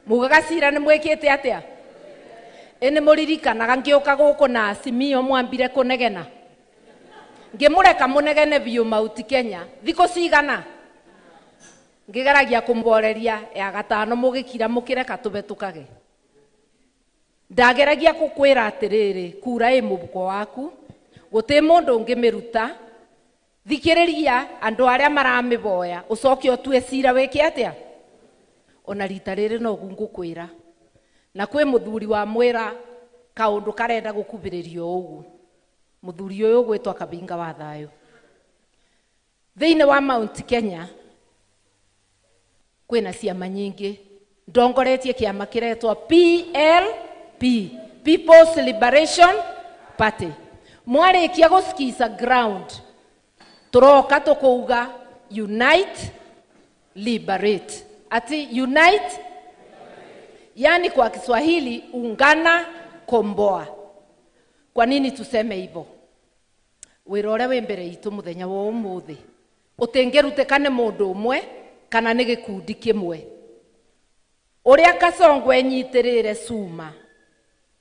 mugaga cira nĩ mwĩkĩte atĩa. Ĩ nĩ mũririkanaga ngĩũka gũkũ na Azimio mwambire kũnegena, ngĩmũreka mũnegene biũ Mount Kenya thikũ cigana, ngĩgeragia kũmboreria ya gatano mũgĩkira mũkĩreka tũbetũkage. Ndageragia gũkwĩra atĩrĩrĩ, kura ĩ mũbuko waku, gũtĩ mũndũ ũngĩmĩruta, Thikĩrĩria andũ arĩa maramĩboya ũcoke ũtue cira wĩke atĩa. Ona rita rĩrĩ no ngũkwĩra na kwĩ mũthuri wa mwĩra kaũndũ karenda gũkubĩrĩrio ũguo. Mũthuri ũyũ ũgwĩtwo Kabinga wa Thayũ. Thĩinĩ wa Mount Kenya kwĩna ciama nyingĩ. Ndongoretie kĩama kĩretwo PLP, People's Liberation Party. Mwarĩkia gũskiza ground tũroka tũkũuga unite liberate. Ati unite, yani kwa Kiswahili ungana komboa. Kwa nini tuseme hivyo? Wĩra ũrĩa wĩ mbere itũ mũthenya wa ũmũthĩ ũtĩngĩrutĩka nĩ mũndũ ũmwe kana nĩ gĩkundi kĩmwe. Ũrĩa Kasongo enyitĩrĩire cuma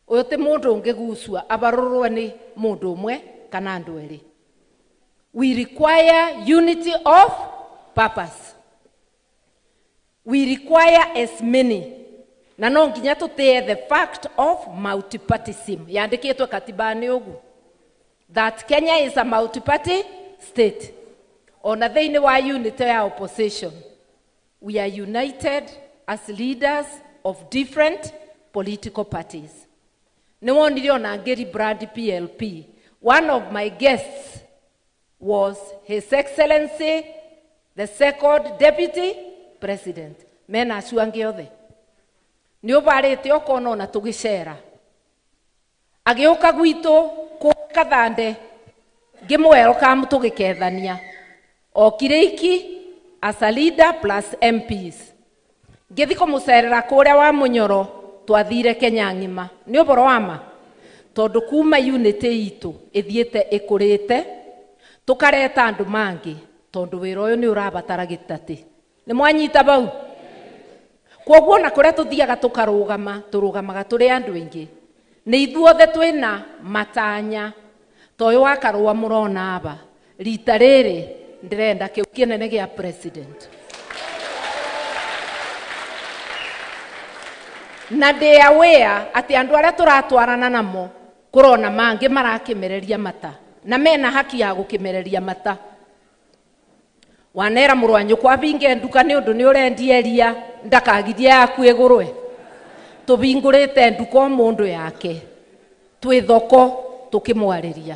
ũyũ ti mũndũ ũngĩgucua abarũrwo nĩ mũndũ ũmwe kana andũ erĩ. We require unity of purpose. We require as many. Na no nginya tũtĩe the fact of multipartyism. Yandĩkĩtwo katiba-inĩ ũguo. That Kenya is a multi-party state. Ona thĩinĩ wa unity ya opposition, we are united as leaders of different political parties. Nĩ wonire ona ngĩri brand PLP. One of my guests was His Excellency the second Deputy President. Mena acio angĩ othe. Nĩ ũbarĩte ũkona ona tũgĩcera. Agĩũka gwitũ kũ Kathande ngĩmwelcome tũgĩkethania. Okire iki as a leader plus MPs. Ngĩthiĩ kũmũcerera kũrĩa wa Mũnyoro twathire Kenya ng'ima. Nĩ ũboro wa ma? Tondũ kuma unity itũ ĩthiĩte ĩkũrĩte tũkareta andũ mangĩ tondũ wĩra ũyũ nĩ ũrabatara gĩtatĩ. Nĩ mwanyita bau? Kwoguo ona kũrĩa tũthiaga tũkarũgama, tũrũgamaga tũrĩ andũ aingĩ. Nĩ ithuothe twĩna matanya. Ta ũyũ wa Karũa mũrona aba. Rita rĩrĩ ndĩrenda kĩu kĩnene gĩa president. Na ndĩ aware atĩ andũ arĩa tũratwarana namo kũrona mangĩ marakĩmereria mata. Na mena haki ya gũkĩmereria mata. Wanera mũrũ wa nyũkwa abinge nduka nĩ ũndũ nĩ ũrendia iria ndakagirie yaku ĩgũrwe. Tũbingũrĩte nduka o mũndũ yake. Twĩ thoko tũkĩmwarĩria.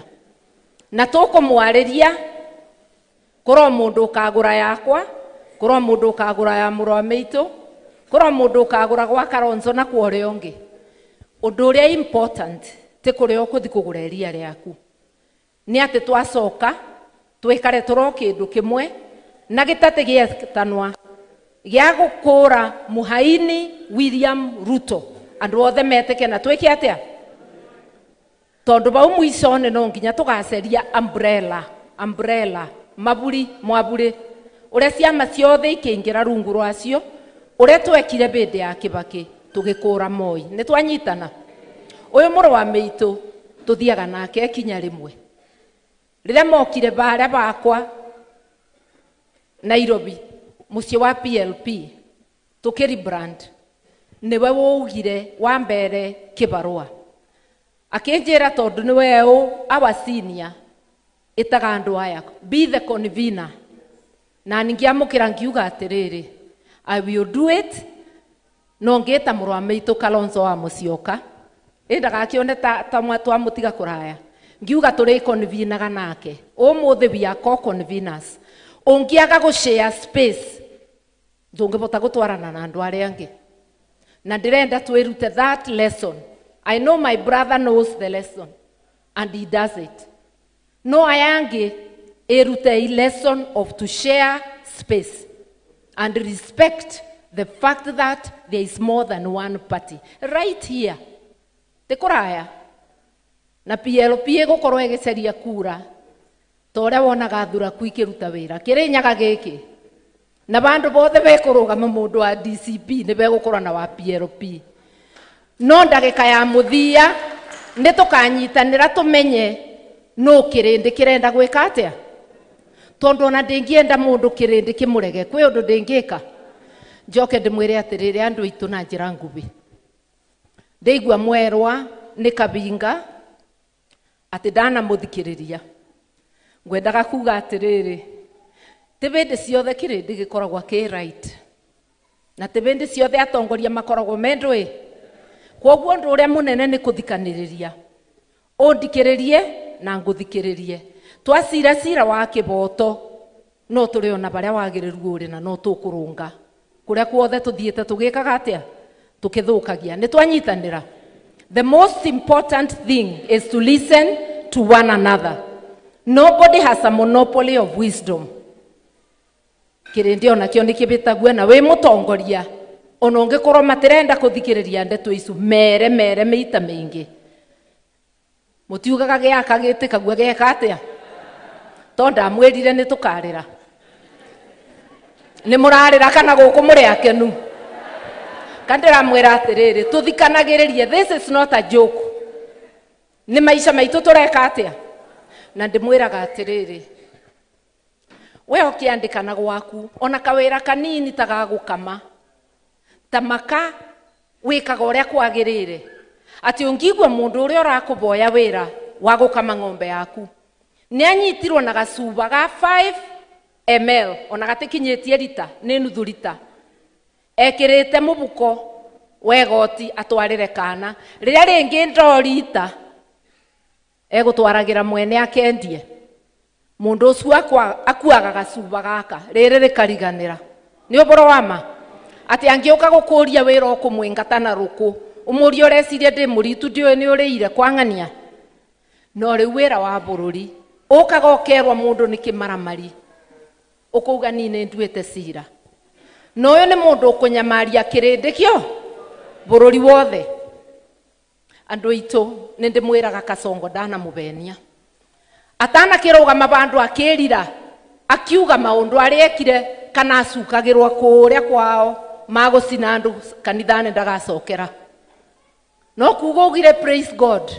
Na tũkũmwarĩria kũrwo mũndũ ũkagũra yakwa, kũrwo mũndũ ũkagũra ya mũrũ wa maitũ, kũrwo mũndũ ũkagũra gwa Kalonzo na kwa ũrĩa ũngĩ. Ũndũ ũrĩa important ti kũrĩa ũkũthi kũgũra iria rĩaku. Nĩ atĩ twacoka twĩkare tũro kĩndũ kĩmwe na gĩtatĩ gĩetanwa gĩa gũkũra Muhaini William Ruto. Andũ othe metĩke na twĩke atĩa? Tondũ bau mũico-inĩ no nginya tũgaceria umbrella, umbrella, maburi, mwaburi. Ũrĩa ciama ciothe ikĩingĩra rungu rwacio, ũrĩa twekire bĩndĩ ya Kibaki tũgĩkũra Moi. Nĩ twanyitana? Ũyũ mũrũ wa maitũ tũthiaga nake kinya rĩmwe. Rĩrĩa mokire barĩa bakwa Nairobi, mũciĩ wa PLP, tũkĩrebrand, nĩwe waugire wa mbere kĩbarũa. Akĩnjĩra tondũ nĩwe ũ our senior, ĩtaga andũ aya, be the convener. Na ningĩamũkĩra ngiuga atĩrĩrĩ, I will do it, no ngĩta mũrũ wa maitũ Kalonzo wa Musyoka, ĩ ndagakĩone ta twamũtiga kũraya. Ngiuga tũrĩ convenaga nake. Ũmũthĩ we are co-conveners. Ũngĩaga gũ share space, ndũngĩbota gũtwarana na andũ arĩa angĩ. Na ndĩrenda twĩrute that lesson. I know my brother knows the lesson and he does it. No aya angĩ ĩrute a lesson of to share space and respect the fact that there is more than one party. Right here, te kũraya. Na PLP ĩgũkorwo ĩgĩcaria kura ta ũrĩa wonaga thuraku ikĩruta wĩra kĩrĩnyaga gĩkĩ na bandũ bothe bekũrũgama mũndũ wa DCP nĩ begũkorwo na wa PLP. No ndagĩka ya mũthia nĩ tũkanyitanĩra tũmenye nũ kĩrĩndĩ kĩrenda gwĩka atĩa. Tondũ ona ndĩngĩenda mũndũ kĩrĩndĩ kĩmũrege kwĩ ũndũ ndĩngĩka. Njoke ndĩmwĩre atĩrĩrĩ andũ aitũ na njĩra nguhĩ. Ndĩigua mwerwa nĩ Kabinga atĩ ndanamũthikĩrĩria. Ngwendaga kuga atiriri, ti bindi ciothe kirindi gikoragwo ki right, na ti bindi ciothe atongoria makoragwo me ndui. Kwoguo undu uria munene ni kuthikaniriria, undikiririe na nguthikiririe. Twacira cira wa kiboto no turi ona baria wagiriru uri na no tukurunga kuria kuothe tuthiite tugikaga atia, tukithukagia. Ni twanyitanira. The most important thing is to listen to one another. Nobody has a monopoly of wisdom. Kirindi ona kio ni kibitagua na wi mutongoria ona ungikorwo matirenda kuthikiriria ndeto icu, mere mere miita mingi. Mutiugaga giaka gitikagua geka atia, to ndamwirire ni tukarira. Ni murarira kana guku muri akenu? Kandiramwira atiriri, tuthikanagiririe. This is not a joke. Ni maisha maitu tureka atia? Na ndimwiraga atiriri, we ukiandikana gwaku ona kawira kanini ta ga gukama ta maka wikaga uria kwagirire, ati ungigua mundu uria urakuboya wira wa gukama ng'ombe yaku ni anyitirwo na gacuba ga 5 ml, ona gatikinyitie rita, ni nuthu rita, ekirite mubuko wegoti atwarire kana riria ringi ndorita egutwaragira mwene akendie. Mundu ucio akuaga gacuba gaka riri rikariganira. Ni uboro wa ma ati angiuka gukuria wira ukumwingata na ruku, umurie ureciria ndi muritu ndiuĩ ni uriire kwang'ania. No riu wira wa bururi ukaga ukerwo mundu ni kimaramari, ukuuga ni ni nduite cira. No uyu ni mundu ukunyamaria kirindi kio bururi wothe. Andu aitu ni ndimwiraga Kasongo ndana mubenia atana kirugama bandu akirira akiuga maundu aria ekire kana acukagirwo kuria kwao magucina andu kanithani ndagacokera. No kuga ugire praise God,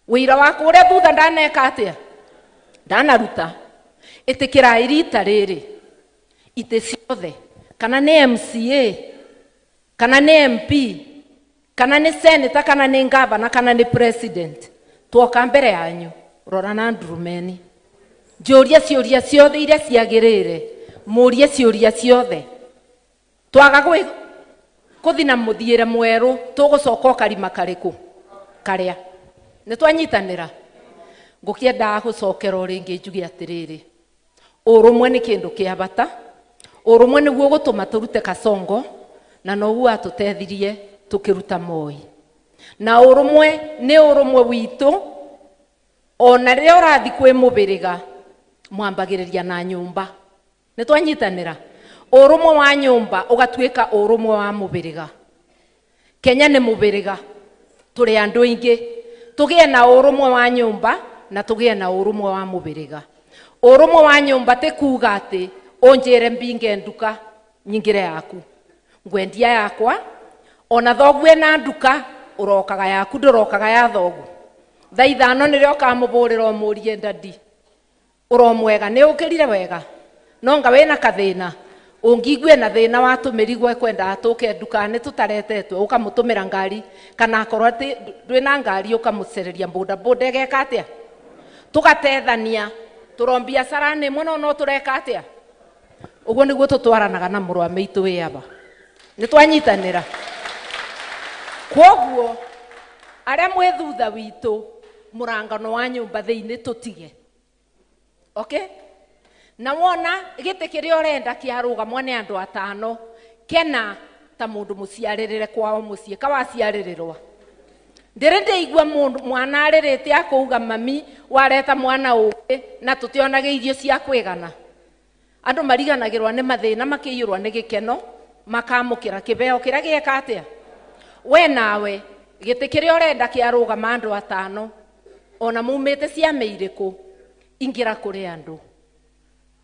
wira wa kuria thutha ndaneka atia, ndanaruta. Itikira irita riri ite ciothe, kana ni MCA, kana ni MP, kana ni senator, kana ni governor, kana ni president, twoka mbere yanyu rora na ndurumeni, njuria ciuria ciothe iria ciagirire, murie ciuria ciothe. Twaga kuthi na muthiire mweru, tugucoka karima kariku karia ni twanyitanira. Ngukiendaga gucokera o ringi njuge atiriri, urumwe ni kindu kia bata. Urumwe niguo gutuma turute Kasongo, na noguo atutethirie tukiruta Moi. Na urumwe ni urumwe witu, ona riria urathi kwi mubiriga mwambagiriria na nyumba. Ni twanyitanira. Urumwe wa nyumba ugatuika urumwe wa mubiriga. Kenya ni mubiriga, turi andu aingi. Tugie na urumwe wa nyumba na tugie na urumwe wa mubiriga. Urumwe wa nyumba ti kuga ati unjire mbinge nduka nyingire yaku, ngwendia yakwa, ona thoguo na nduka urokaga yaku, ndurokaga ya thoguo. Thaa ithano nirio ukamuburira umurie ndadi uromwega ni ukirire wega, no nga wina kathina ungigue na thina wa tumirigwo ekwenda tuke ndukani tutaretetwe, ukamutumira ngari, kana akorwo ati ndwina ngari ukamucereria boda boda egeka atia, tugatethania turo biacara-ini muno no tureka atia. Uguo niguo tutwaranaga na mũrũ wa maitu wi aba, ni twanyitanira. Kwoguo aria mwi thutha witu murangano wa nyumba thiini tutige, okay? Na wona giti kiria urenda kiarugamwo ni andu atano, kena ta mundu muciaririre kwao mucii kawaciaririrwa. Ndiri ndeigua mundu mwana aririte akuuga mami wareta mwana ungi na tutionaga irio cia kwigana. Andu mariganagirwa ni mathina makiyurwa ni gikeno, makamukira kibeo kiria gieka atia. We nawe giti kiria urenda kiarugama andu atano, ona mumite ciama iriku, ingira kuri andu.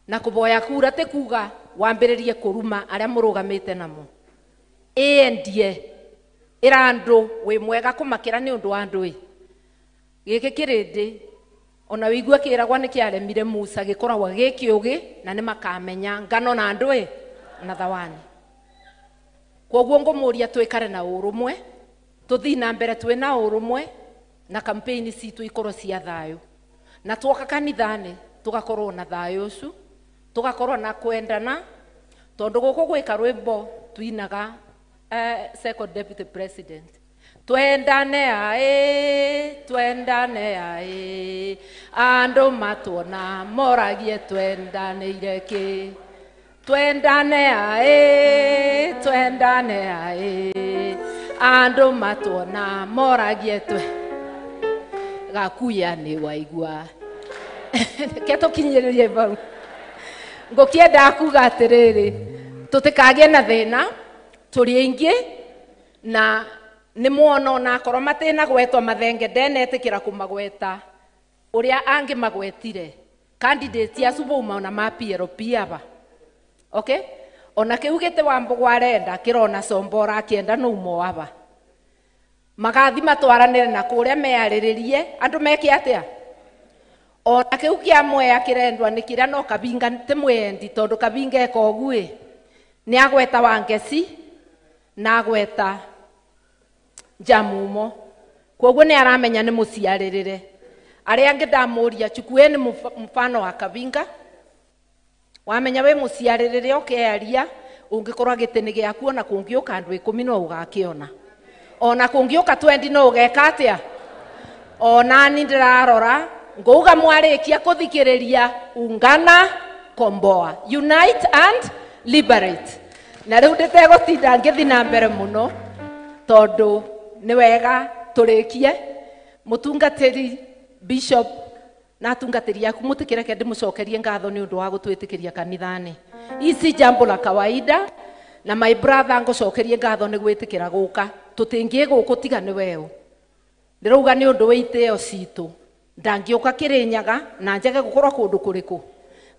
Na kuboya kura ti kuga wambiririe kuruma aria murugamite namo. Endie ira andu wi mwega kumakira ni undu wa andu i. Giki kirindi ona wigua kiragwa ni kiaremire Musa, gikoragwa gikiugi na ni makamenya ngano na andu i na thawani. Kwoguo ngumuria twikare na urumwe, tuthii na mbere twi na urumwe, na campaign citu ikorwo cia thayu. Na twoka kanithani tugakorwo na thayo ucu, tugakorwo na kwendana, tondu guku gwika rwimbo twinaga second deputy president. Twendane ae, twendane ae, andu matuona moragie twendanĩire kĩ. Twendane ae, twendane ae, andu matuona moragie twe. Gakuya nĩ waigua. Ke tũkinyĩrĩrie bau. Ngũkĩenda kuga atĩrĩrĩ, tũtikagĩe na thĩna, tũrĩ aingĩ na nĩ muona ona akorwo matinagwetwo mathenge ndenetĩkĩra kũmagweta ũrĩa angĩ magwetire candidate acu bauma na ma PLP aba. Okay? Ona kĩu gĩtĩ wa Mbũgũ arenda kĩrona Sombora akĩenda no umo aba. Magathi matwaranĩre na kũrĩa mearĩrĩrie andũ meke atĩa? Ona kĩu kĩa Mwea kĩrendwa nĩ kĩrĩa no Kabinga ti mwendi tondũ Kabinga eka ũguo nĩ agweta Wangeci na agweta Njamumo. Kwoguo nĩ aramenya nĩ mũciarĩrĩre. Arĩa angĩ ndamũria chukueni mfano wa Kabinga. Wamenya we mũciarĩrĩre ũkearia ũngĩkorwo gĩtĩ-inĩ gĩaku ona kũngĩũka andũ 10 no ũgakĩona. Ona kũngĩũka 20 no ũgeka atĩa? Ona ni ndĩrarora ngouga mwarĩkia kũthikĩrĩria ungana komboa, unite and liberate. Na rĩu ndĩtegũtinda ngĩthiĩ na mbere mũno tondũ nĩ wega tũrĩkie. Mũtungatĩri bishop na atungatĩri aku mũtikĩreke ndĩmũcokerie ngatho nĩ ũndũ wa gũtwĩtĩkĩria kanitha-inĩ. Ici jambo la kawaida na my brother ngũcokerie ngatho nĩ gwĩtĩkĩra gũka. Tũtingĩ gũkũ tiga nĩ weũ. Ndĩrauga nĩ ũndũ wa itĩo citũ. Ndangĩũka Kĩrĩnyaga na njage gũkorwo kũndũ kũrĩkũ.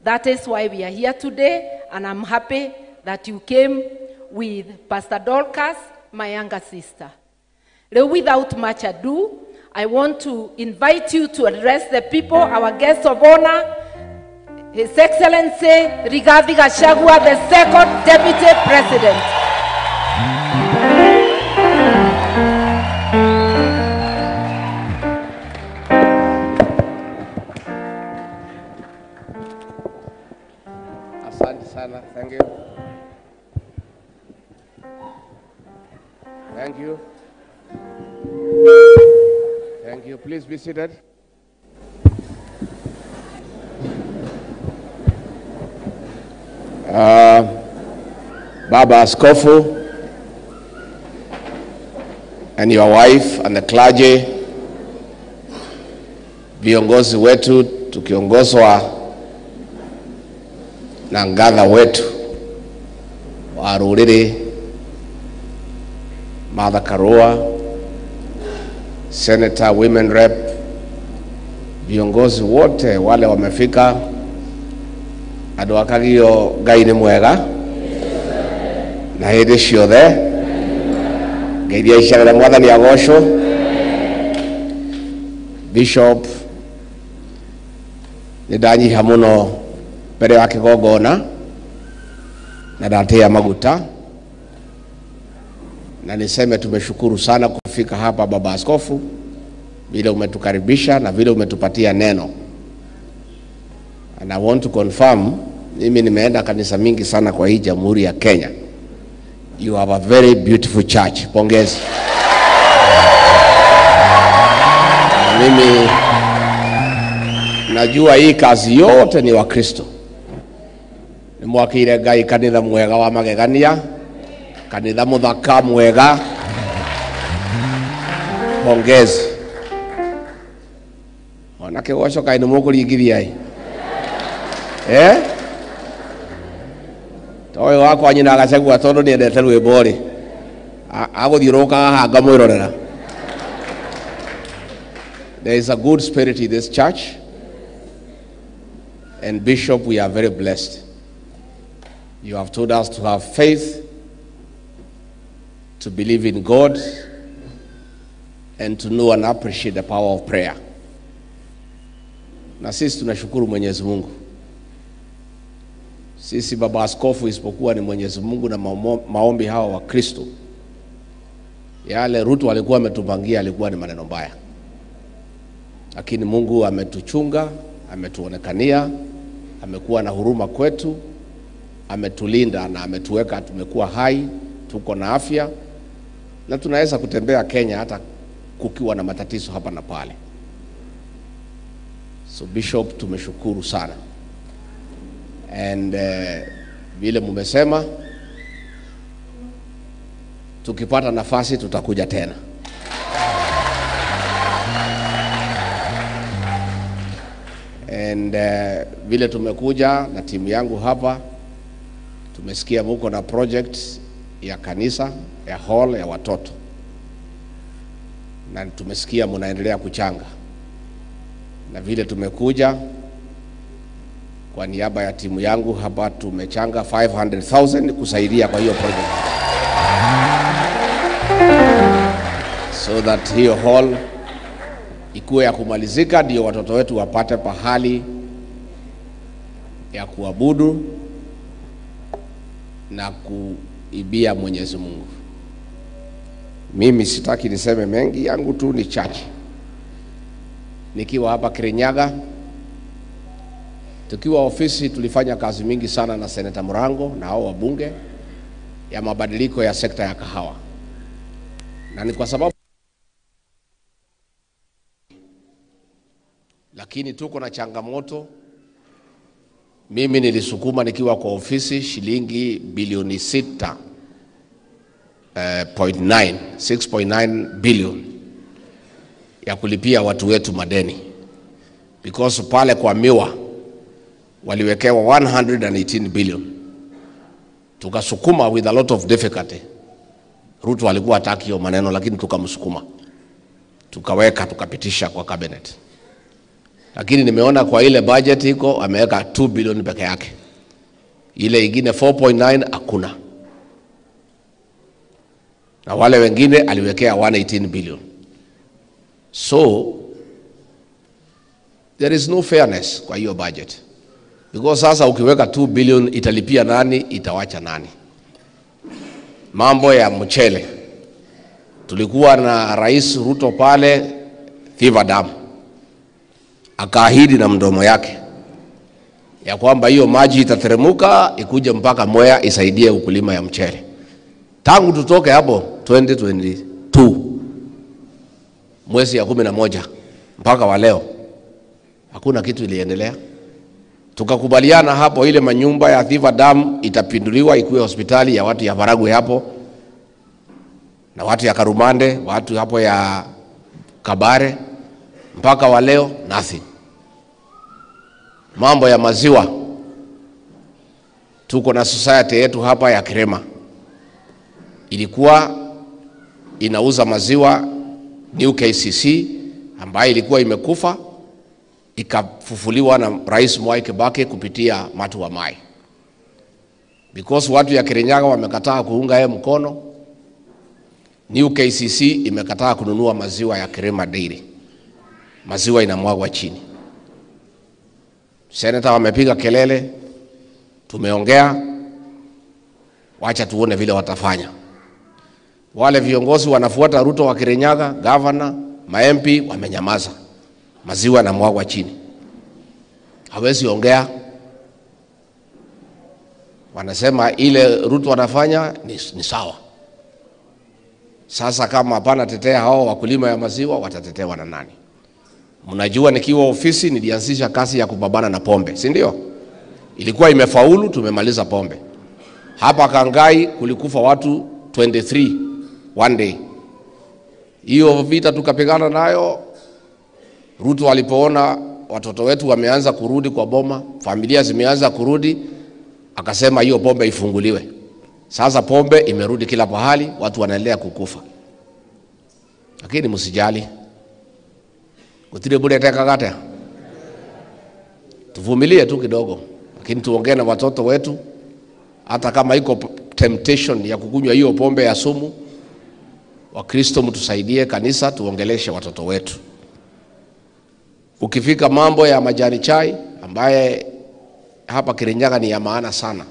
That is why we are here today, and I'm happy that you came with Pastor Dorcas, my younger sister. Without much ado, I want to invite you to address the people, our guest of honor, His Excellency Rigathi Gachagua, the second Deputy President. Asante sana. Thank you. Thank you. Thank you. Please be seated. Baba Askofu and your wife and the clergy, viongozi wetu tukiongozwa na ngatha wetu wa rũrĩrĩ Martha Karua, Senator, Women Rep, viongozi wote wale wamefika, andũ a Kagio Ngai nĩ mwega na hĩndĩ ciothe Ngai iria icagĩra Mwathani agocwo. Bishop, nĩ ndanyiha mũno mbere ya kĩgongona na ndatia maguta, na niseme tumeshukuru sana kufika hapa Baba Askofu, vile umetukaribisha na vile umetupatia neno. And I want to confirm, mimi nimeenda kanisa mingi sana kwa hii Jamhuri ya Kenya. You have a very beautiful church. Pongezi. Na mimi najua hii kazi yote ni wa Kristo. Nimwakire Ngai kanitha mwega wa magegania, kanitha muthaka mwega. Pongezi. Ona kĩgoco kaĩ nĩ mũkũringithia ĩ? Eh? Toyo wakwa nyina agacagua tondũ nĩendete rwĩmbo rĩ, agũthiũrũrũkaga haha ngamwĩrorera. There is a good spirit in this church, and Bishop, we are very blessed. You have told us to have faith, to believe in God, and to know and appreciate the power of prayer. Na sisi tunashukuru Mwenyezi Mungu. Sisi Baba Askofu isipokuwa ni Mwenyezi Mungu na maombi hawa wa Kristo. Yale Ruto alikuwa ametupangia alikuwa ni maneno mbaya. Lakini Mungu ametuchunga, ametuonekania, amekuwa na huruma kwetu, ametulinda na ametuweka tumekuwa hai, tuko na afya na tunaweza kutembea Kenya hata kukiwa na matatizo hapa na pale. So Bishop, tumeshukuru sana. And vile mumesema, tukipata nafasi tutakuja tena. And vile tumekuja na timu yangu hapa, tumesikia muko na project ya kanisa, ya hall ya watoto, na tumesikia munaendelea kuchanga. Na vile tumekuja kwa niaba ya timu yangu hapa, tumechanga 500,000 kusaidia kwa hiyo project, so that hiyo hall ikuwe ya kumalizika, ndio watoto wetu wapate pahali ya kuabudu na kuibia Mwenyezi Mungu. Mimi sitaki niseme mengi, yangu tu ni chache. Nikiwa hapa Kirinyaga, tukiwa ofisi, tulifanya kazi mingi sana na Senator Murango na hao wabunge ya mabadiliko ya sekta ya kahawa. Na ni kwa sababu, lakini tuko na changamoto. Mimi nilisukuma nikiwa kwa ofisi shilingi bilioni 6.9, 6.9 billion ya kulipia watu wetu madeni, because pale kwa miwa waliwekewa 118 billion. Tukasukuma with a lot of difficulty. Ruto alikuwa hataki hiyo maneno, lakini tukamsukuma, tukaweka, tukapitisha kwa cabinet. Lakini nimeona kwa ile budget iko ameweka 2 billion peke yake, ile ingine 4.9 hakuna, na wale wengine aliwekea 118 billion. So there is no fairness kwa hiyo budget, because sasa ukiweka 2 billion italipia nani, itawacha nani? Mambo ya mchele, tulikuwa na Rais Ruto pale Thiva Dam, akaahidi na mdomo yake ya kwamba hiyo maji itateremuka ikuje mpaka Mwea isaidie ukulima ya mchele. Tangu tutoke hapo 2022 mwezi ya 11 mpaka wa leo hakuna kitu iliendelea. Tukakubaliana hapo ile manyumba ya Thiva Dam itapinduliwa ikuwe hospitali ya watu ya Baragwe hapo na watu ya Karumande, watu hapo ya Kabare. Mpaka wa leo nothing. Mambo ya maziwa, tuko na society yetu hapa ya Kirema, ilikuwa inauza maziwa New KCC ambayo ilikuwa imekufa, ikafufuliwa na Rais Mwai Kibaki kupitia Matu wa Mai. Because watu ya Kirinyaga wamekataa kuunga yeye mkono, New KCC imekataa kununua maziwa ya Kirema Dairy. Maziwa inamwagwa chini. Senator wamepiga kelele, tumeongea, wacha tuone vile watafanya. Wale viongozi wanafuata Ruto wa Kirinyaga, governor, ma MP wamenyamaza. Maziwa yanamwagwa chini, hawezi ongea. Wanasema ile Ruto wanafanya ni sawa. Sasa kama hapana tetea hao wakulima ya maziwa, watatetewa na nani? Mnajua nikiwa ofisi nilianzisha kazi ya kupambana na pombe, si ndio? Ilikuwa imefaulu, tumemaliza pombe. Hapa Kangai kulikufa watu 23 one day. Hiyo vita tukapigana nayo. Ruto alipoona watoto wetu wameanza kurudi kwa boma, familia zimeanza kurudi, akasema hiyo pombe ifunguliwe. Sasa pombe imerudi kila pahali, watu wanaendelea kukufa. Lakini msijali. Kutire bure teka. Tuvumilie tu kidogo, lakini tuongee na watoto wetu. Hata kama iko temptation ya kukunywa hiyo pombe ya sumu, Wakristo mtusaidie kanisa tuongeleshe watoto wetu. Ukifika mambo ya majani chai ambaye hapa Kirinyaga ni ya maana sana.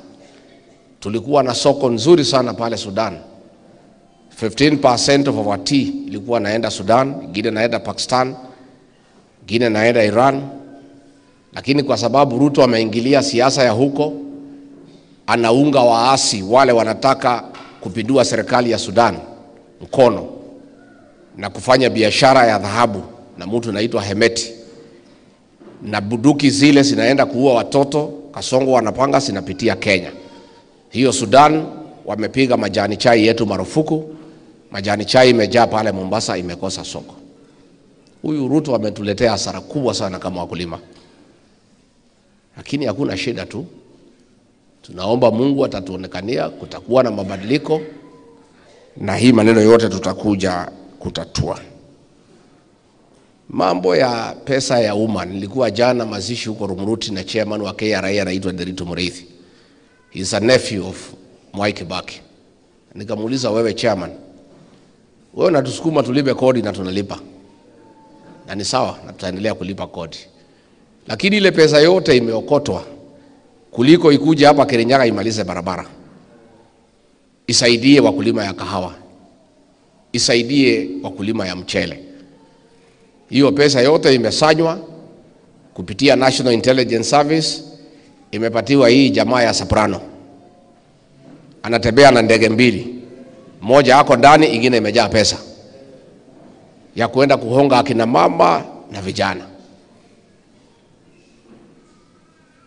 Tulikuwa na soko nzuri sana pale Sudan. 15% of our tea ilikuwa naenda Sudan, ingine naenda Pakistan, Ingine naenda Iran, lakini kwa sababu Ruto ameingilia siasa ya huko, anaunga waasi wale wanataka kupindua serikali ya Sudan mkono na kufanya biashara ya dhahabu na mtu anaitwa Hemeti, na bunduki zile zinaenda kuua watoto. Kasongo wanapanga zinapitia Kenya. Hiyo Sudan wamepiga majani chai yetu marufuku. Majani chai imejaa pale Mombasa, imekosa soko. Huyu Ruto ametuletea hasara kubwa sana kama wakulima, lakini hakuna shida tu. Tunaomba Mungu atatuonekania, kutakuwa na mabadiliko, na hii maneno yote tutakuja kutatua. Mambo ya pesa ya umma, nilikuwa jana mazishi huko Rumuruti na chairman wa KRA anaitwa Nderitu Muriithi. He is a nephew of Mwai Kibaki. Nikamuuliza, wewe chairman, wewe unatusukuma tulipe kodi na tunalipa, na ni sawa, na tutaendelea kulipa kodi, lakini ile pesa yote imeokotwa kuliko ikuja hapa Kirinyaga imalize barabara, isaidie wakulima ya kahawa, isaidie wakulima ya mchele. Hiyo pesa yote imesanywa kupitia National Intelligence Service, imepatiwa hii jamaa ya Soprano. Anatembea na ndege mbili, moja ako ndani, ingine imejaa pesa ya kuenda kuhonga akina mama na vijana.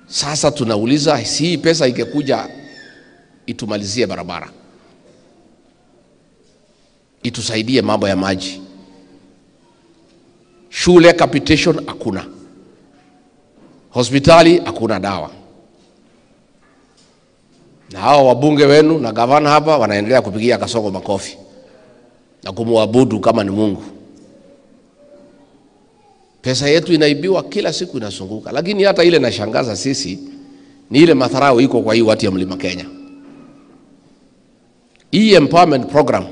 Sasa tunauliza, si hii pesa ingekuja itumalizie barabara, itusaidie mambo ya maji, shule capitation hakuna, hospitali hakuna dawa, na hao wabunge wenu na gavana hapa wanaendelea kupigia Kasongo makofi na kumuabudu kama ni Mungu. Pesa yetu inaibiwa kila siku, inasunguka. Lakini hata ile nashangaza sisi ni ile madharau iko kwa hii watu ya Mlima Kenya. Hii empowerment program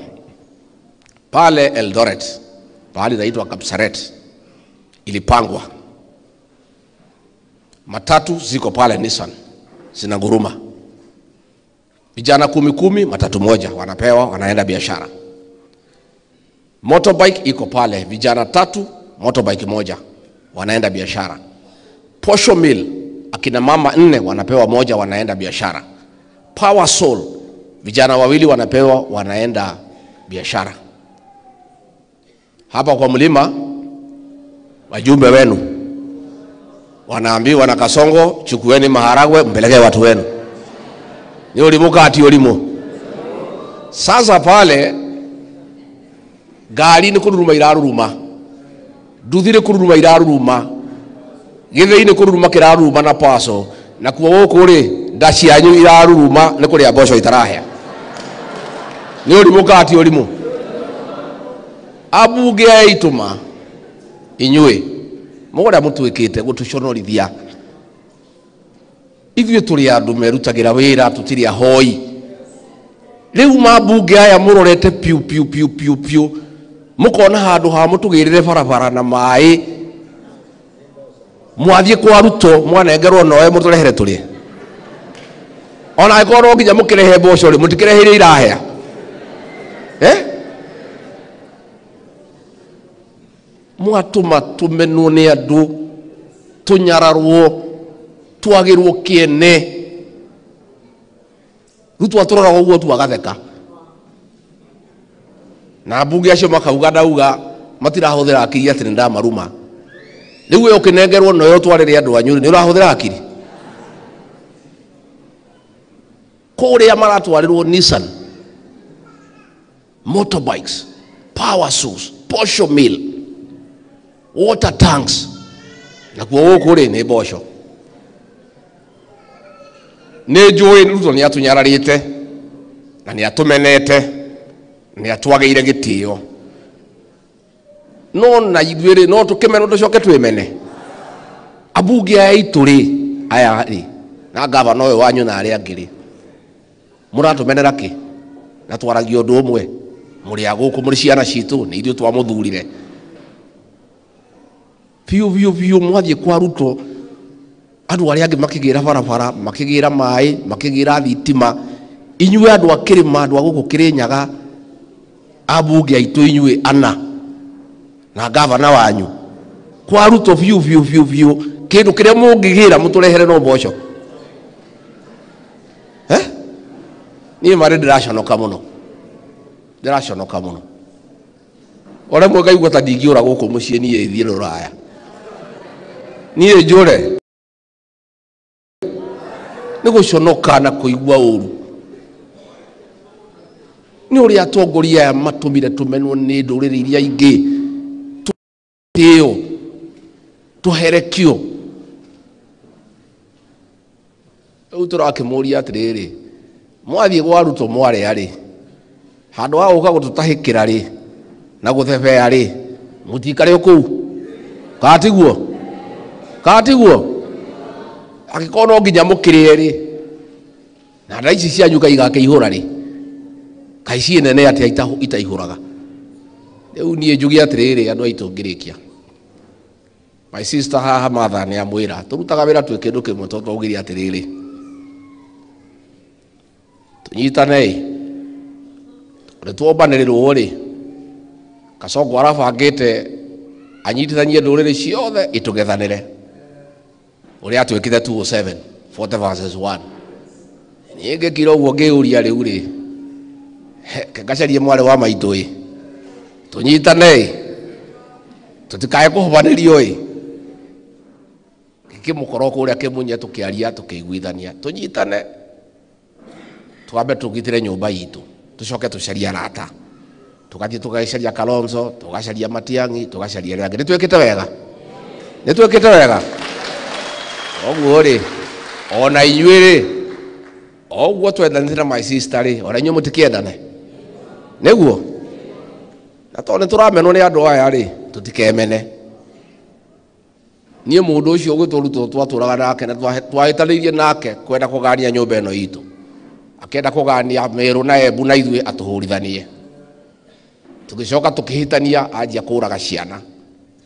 pale Eldoret, pahali inaitwa Kapsaret, ilipangwa. Matatu ziko pale Nissan, zinaguruma. Vijana 10-10, matatu moja wanapewa, wanaenda biashara. Motorbike iko pale, vijana 3, motorbike moja, wanaenda biashara. Posho mill, akina mama 4 wanapewa moja, wanaenda biashara. Power Soul, vijana 2 wanapewa, wanaenda biashara. Hapa kwa mlima, wajumbe wenu wanaambiwa na Kasongo, chukueni maharagwe mpelekee watu wenu. Ni ulimuka ati ulimu. Sasa pale gari ni kururuma iraruruma, nduthi ni kururuma iraruruma, githei ni kururuma kiraruruma na paso, na kuo guku ri nda cianyu iraruruma ni kuria mboco itarahea. Ni ulimuka ati ulimu. Abunge a ituma inyuĩ mũrĩa mũtuĩkĩte gũtũconorithia, ithuĩ tũrĩ andũ merutagĩra wĩra, tũtirĩ ahoi. Rĩu mambunge aya mũrorete piu piu piu piu piu, mũkona handũ ha mũtũgĩrĩre barabara na maĩ, mwathiĩ kwa Ruto mwanengerwo noe mũtũrehere tũrĩe. Ona angĩkorwo no nginya mũkĩrehe mboco rĩ, mũtikĩrehe iria irahea. Mwatũma tũmenwo nĩ andũ, tũnyararwo, twagĩrwo kĩene. Rĩu twatũroraga ũguo tu agatheka, na ambunge acio makauga ndauga matirahũthĩra akiri atĩ nĩ ndamaruma. Rĩu we ũkĩnengerwo noyo ũtwarĩre andũ anyu nĩ ũrahũthĩra akiri? Kũrĩa maratwarĩrwo Nissan, motorbikes, power saws, posho mill, water tanks, na kuo gũkũ rĩ nĩ mboco. Nĩ njũĩ Ruto nĩ atũnyararĩte na nĩ atũmenete, nĩ atwagĩire gĩtĩo, no na ithuĩ rĩ no tũkĩmenwo tũcoke twĩmene. Ambunge aya aitũ rĩ, aya rĩ, na gavana ũyũ wanyu na arĩa angĩ rĩ, mũratũmenera kĩ? Na twaragia ũndũ ũmwe, mũrĩ a gũkũ, mũrĩ ciana citũ, nĩ ithuĩ twamũthurire biũ biũ biũ. Mwathiĩ kwa Ruto, andũ arĩa angĩ makĩgĩra barabara, makĩgĩra maĩ, makĩgĩra thitima, inyuĩ andũ a kĩrĩma, andũ a gũkũ Kĩrĩnyaga, ambunge aitũ inyuĩ ana na gavana wanyu, Kwa Ruto biũ biũ biũ biũ kĩndũ kĩrĩa mũngĩgĩra mũtũrehere no mboco. Eh? Niĩ marĩ ndĩraconoka mũno. Ndĩraconoka mũno. O rĩmwe ngaigua ta ndingĩũra gũkũ mũciĩ niĩ thiĩ rũraya. Niĩ njũre. Nĩ gũconoka na kũigua ũru. Nĩ ũrĩa atongoria aya matũmire tũmenwo nĩ ndũrĩrĩ iria ingĩ. Tũtĩo. Tũherekio. Rĩu tũrakĩmũria atĩrĩrĩ, mwathiĩ gwa Ruto mwarĩa rĩ, handũ ha gũka gũtũtahĩkĩra rĩ, na gũthebea rĩ, mũtikare o kũu. Kana tiguo? Kana tiguo? Angĩkorwo no nginya mũkĩrĩe rĩ, na nda ici cianyu kaĩ igakĩihũra rĩ, kaĩ ciĩ nene atĩa itaihũraga. Rĩu niĩ njuge atĩrĩrĩ andũ aitũ ngĩrĩkia. My sister haha Martha nĩ amwĩra, tũrutaga wĩra twĩ kĩndũ kĩmwe tondũ twaugire atĩrĩrĩ, tũnyitanei, nĩ tuombanĩrĩrwo rĩ, Kasongo arabangĩte anyitithanie ndũrĩrĩ ciothe itũgethanĩre ũrĩa atwĩkire 207 40 verses 1. Niĩ ngĩkira ũguo ngĩũria rĩu rĩ, ngacarie mwarĩ wa maitũ ĩ, tũnyitanei, tũtikae kũhobanĩrio ĩ. Ngĩkĩmũkora kũrĩa kĩmunye tũkĩaria tũkĩiguithania, tũnyitane twambe tũgitĩre nyũmba itũ, tũcoke tũcarie arata. Tũgathiĩ tũgacaria Kalonzo, tũgacaria Matiang'i, tũgacaria arĩa angĩ. Nĩ twĩkĩte wega? Nĩ twĩkĩte wega? Ũguo rĩ, ona inyuĩ rĩ, o ũguo twendanĩte na my sister rĩ, ona inyuĩ mũtikĩendane. Nĩguo? Na tondũ nĩ tũramenwo nĩ andũ aya rĩ, tũtikemene. Niĩ mũndũ ũcio ũgwĩtwo Ruto twatũraga nake na twahĩtanĩirie nake kwenda kũgania nyũmba ĩno itũ. Akĩenda kũgania Meru na Embu na ithuĩ atũhũrithanie. Tũgĩcoka tũkĩhĩtania anjia kũraga ciana.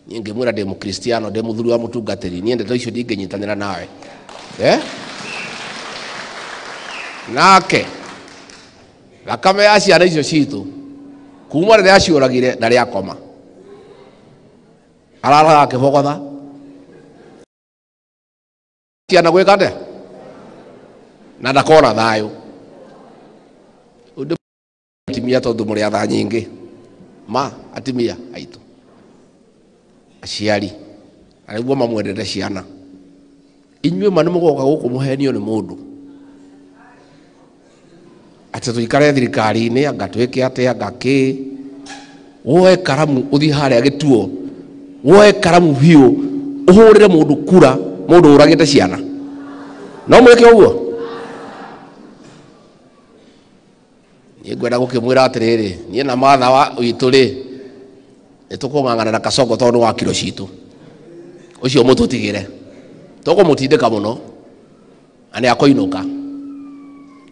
Niĩ ngĩmwĩra ndĩ mũkristiano, ndĩ mũthuri wa mũtungatĩri, niĩ ndeto icio ndingĩnyitanĩra nawe. Eh? Nake thakame ya ciana icio citũ kuma rĩrĩa aciũragire ndarĩ akoma. Araraga akĩbogotha. Ciana gwĩka atĩa? Na ndakona thayũ. Ũndũ atimia tondũ mũrĩ atha nyingĩ. Ma atimia aitũ. Aciari. Na nĩguo mamwendete ciana. Inyuĩ ma nĩ mũgoka gũkũ mũhenio nĩ mũndũ. Atĩ tũikare thirikari-inĩ, anga twĩke atĩa, anga kĩ. Woe karamu ũthiĩ harĩa gĩtuo. Woe karamu biũ, ũhũrĩre mũndũ kura, mũndũ ũragĩte ciana. No mwĩke ũguo? Niĩ ngwenda gũkĩmwĩra atĩrĩrĩ, niĩ na Martha wa witũ rĩ, nĩ tũkũng'ang'ana na Kasongo tondũ nĩ wa kiro citũ. Ũcio mũtũtigĩre. Tũkũmũtindĩka mũno, na nĩ akũinũka.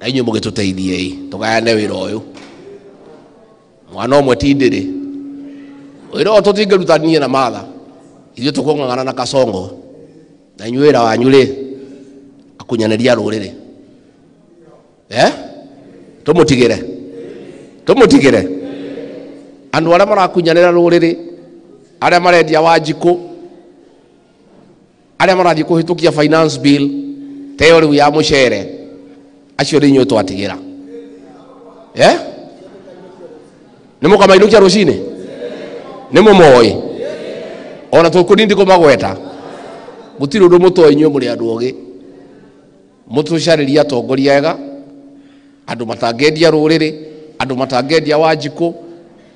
Na inyuĩ mũgĩtũteithiei, tũgayane wĩra ũyũ. Mwana ũmwe ti ndĩrĩ. Wĩra ũyũ tũtingĩruta niĩ na Martha. Ithuĩ tũkũng'ang'ana na Kasongo. Na inyuĩ wĩra wanyu rĩ, akunyanĩria rũrĩrĩ. Eh? Tũmũtigĩre. Tũmũtigĩre. Andũ arĩa marakunyanĩra rũrĩrĩ, arĩa marendia Wanjikũ, arĩa marathiĩ kũhĩtũkia finance bill, ta ĩyo rĩu ya mũcere, acio nĩ inyuĩ twatigĩra. Eh? Nĩ mũkamainũkia rũcinĩ? Nĩ mũmoĩ? Ona tũkũni ndikũmagweta. Gũtirĩ ũndũ mũtoĩ inyuĩ mũrĩ andũ ogĩ. Mũtũcarĩrie atongoria ega, andũ matangĩendia rũrĩrĩ, andũ matangĩendia Wanjikũ,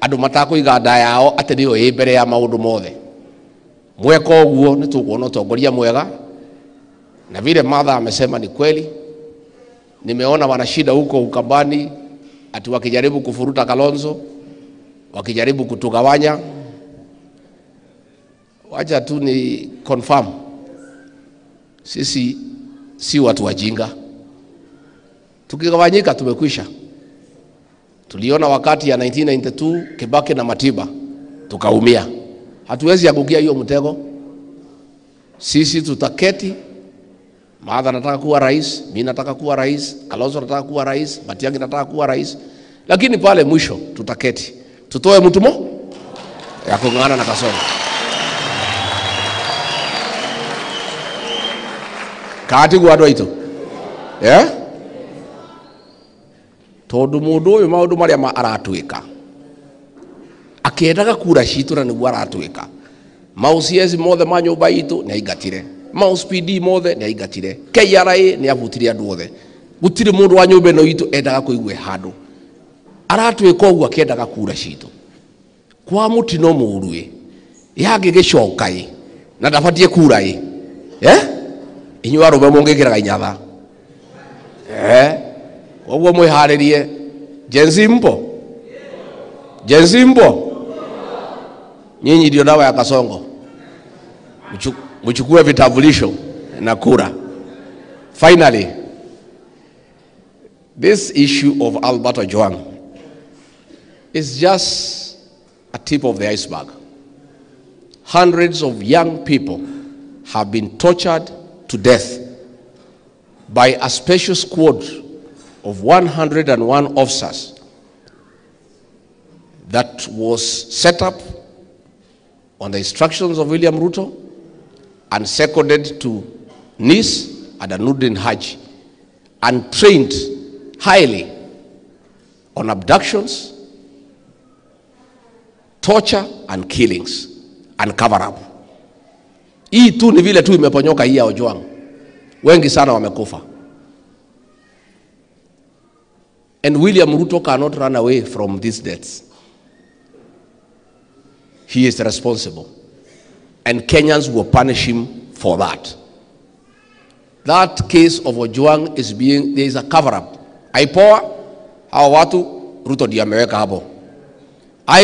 andũ matakũiga nda yao atĩ nĩyo ĩ mbere ya maũndũ mothe. Mweka ũguo nĩ tũkuona ũtongoria mwega. Na vile Martha amesema ni kweli. Nimeona wanashida huko Ukambani ati wakijaribu kufuruta Kalonzo, wakijaribu kutugawanya. Wacha tu ni confirm, sisi si watu wajinga. Tukigawanyika tumekwisha. Tuliona wakati ya 1992 Kibaki na Matiba tukaumia. Hatuwezi angukia hiyo mtego. Sisi tutaketi. Martha anataka kuwa rais, mimi nataka kuwa rais, Kalonzo anataka kuwa rais, Matiang'i anataka kuwa rais. Lakini pale mwisho tutaketi. Tutoe mtu mmoja ya kung'ang'ana na Kasongo. Kaatiguo andũ aitũ? Eh? Tondu mundu uyu maundu maria aratwika akiendaga kura citu na niguo aratwika. Mau CS mothe ma nyumba itu ni aingatire, mau SPD mothe ni aingatire, KRA ni abutire andu othe. Gutire mundu wa nyumba ino itu endaga kuigwe handu aratwika uguo akiendaga kura citu. Kwa mutino muru i yangigicoka i na ndabatie kura i, eh, inyuĩ arũme mũngĩkĩraga inyatha, eh, koguo mwĩharĩrie. Gen Z mpo? Gen Z mpo? Nyinyi ndio dawa ya Kasongo. Mchukue vitambulisho na kura. Finally, this issue of Albert Ojwang is just a tip of the iceberg. Hundreds of young people have been tortured to death by a special squad of 101 officers that was set up on the instructions of William Ruto and seconded to Nice and Noordin Haji and trained highly on abductions, torture and killings and cover up. Hii tu ni vile tu imeponyoka hii ya Ojwang. Wengi sana wamekufa. And William Ruto cannot run away from these deaths. He is responsible. And Kenyans will punish him for that. That case of Ojwang is being, there is a cover-up. IPOA, hawa watu, Ruto ndiye ameweka hapo.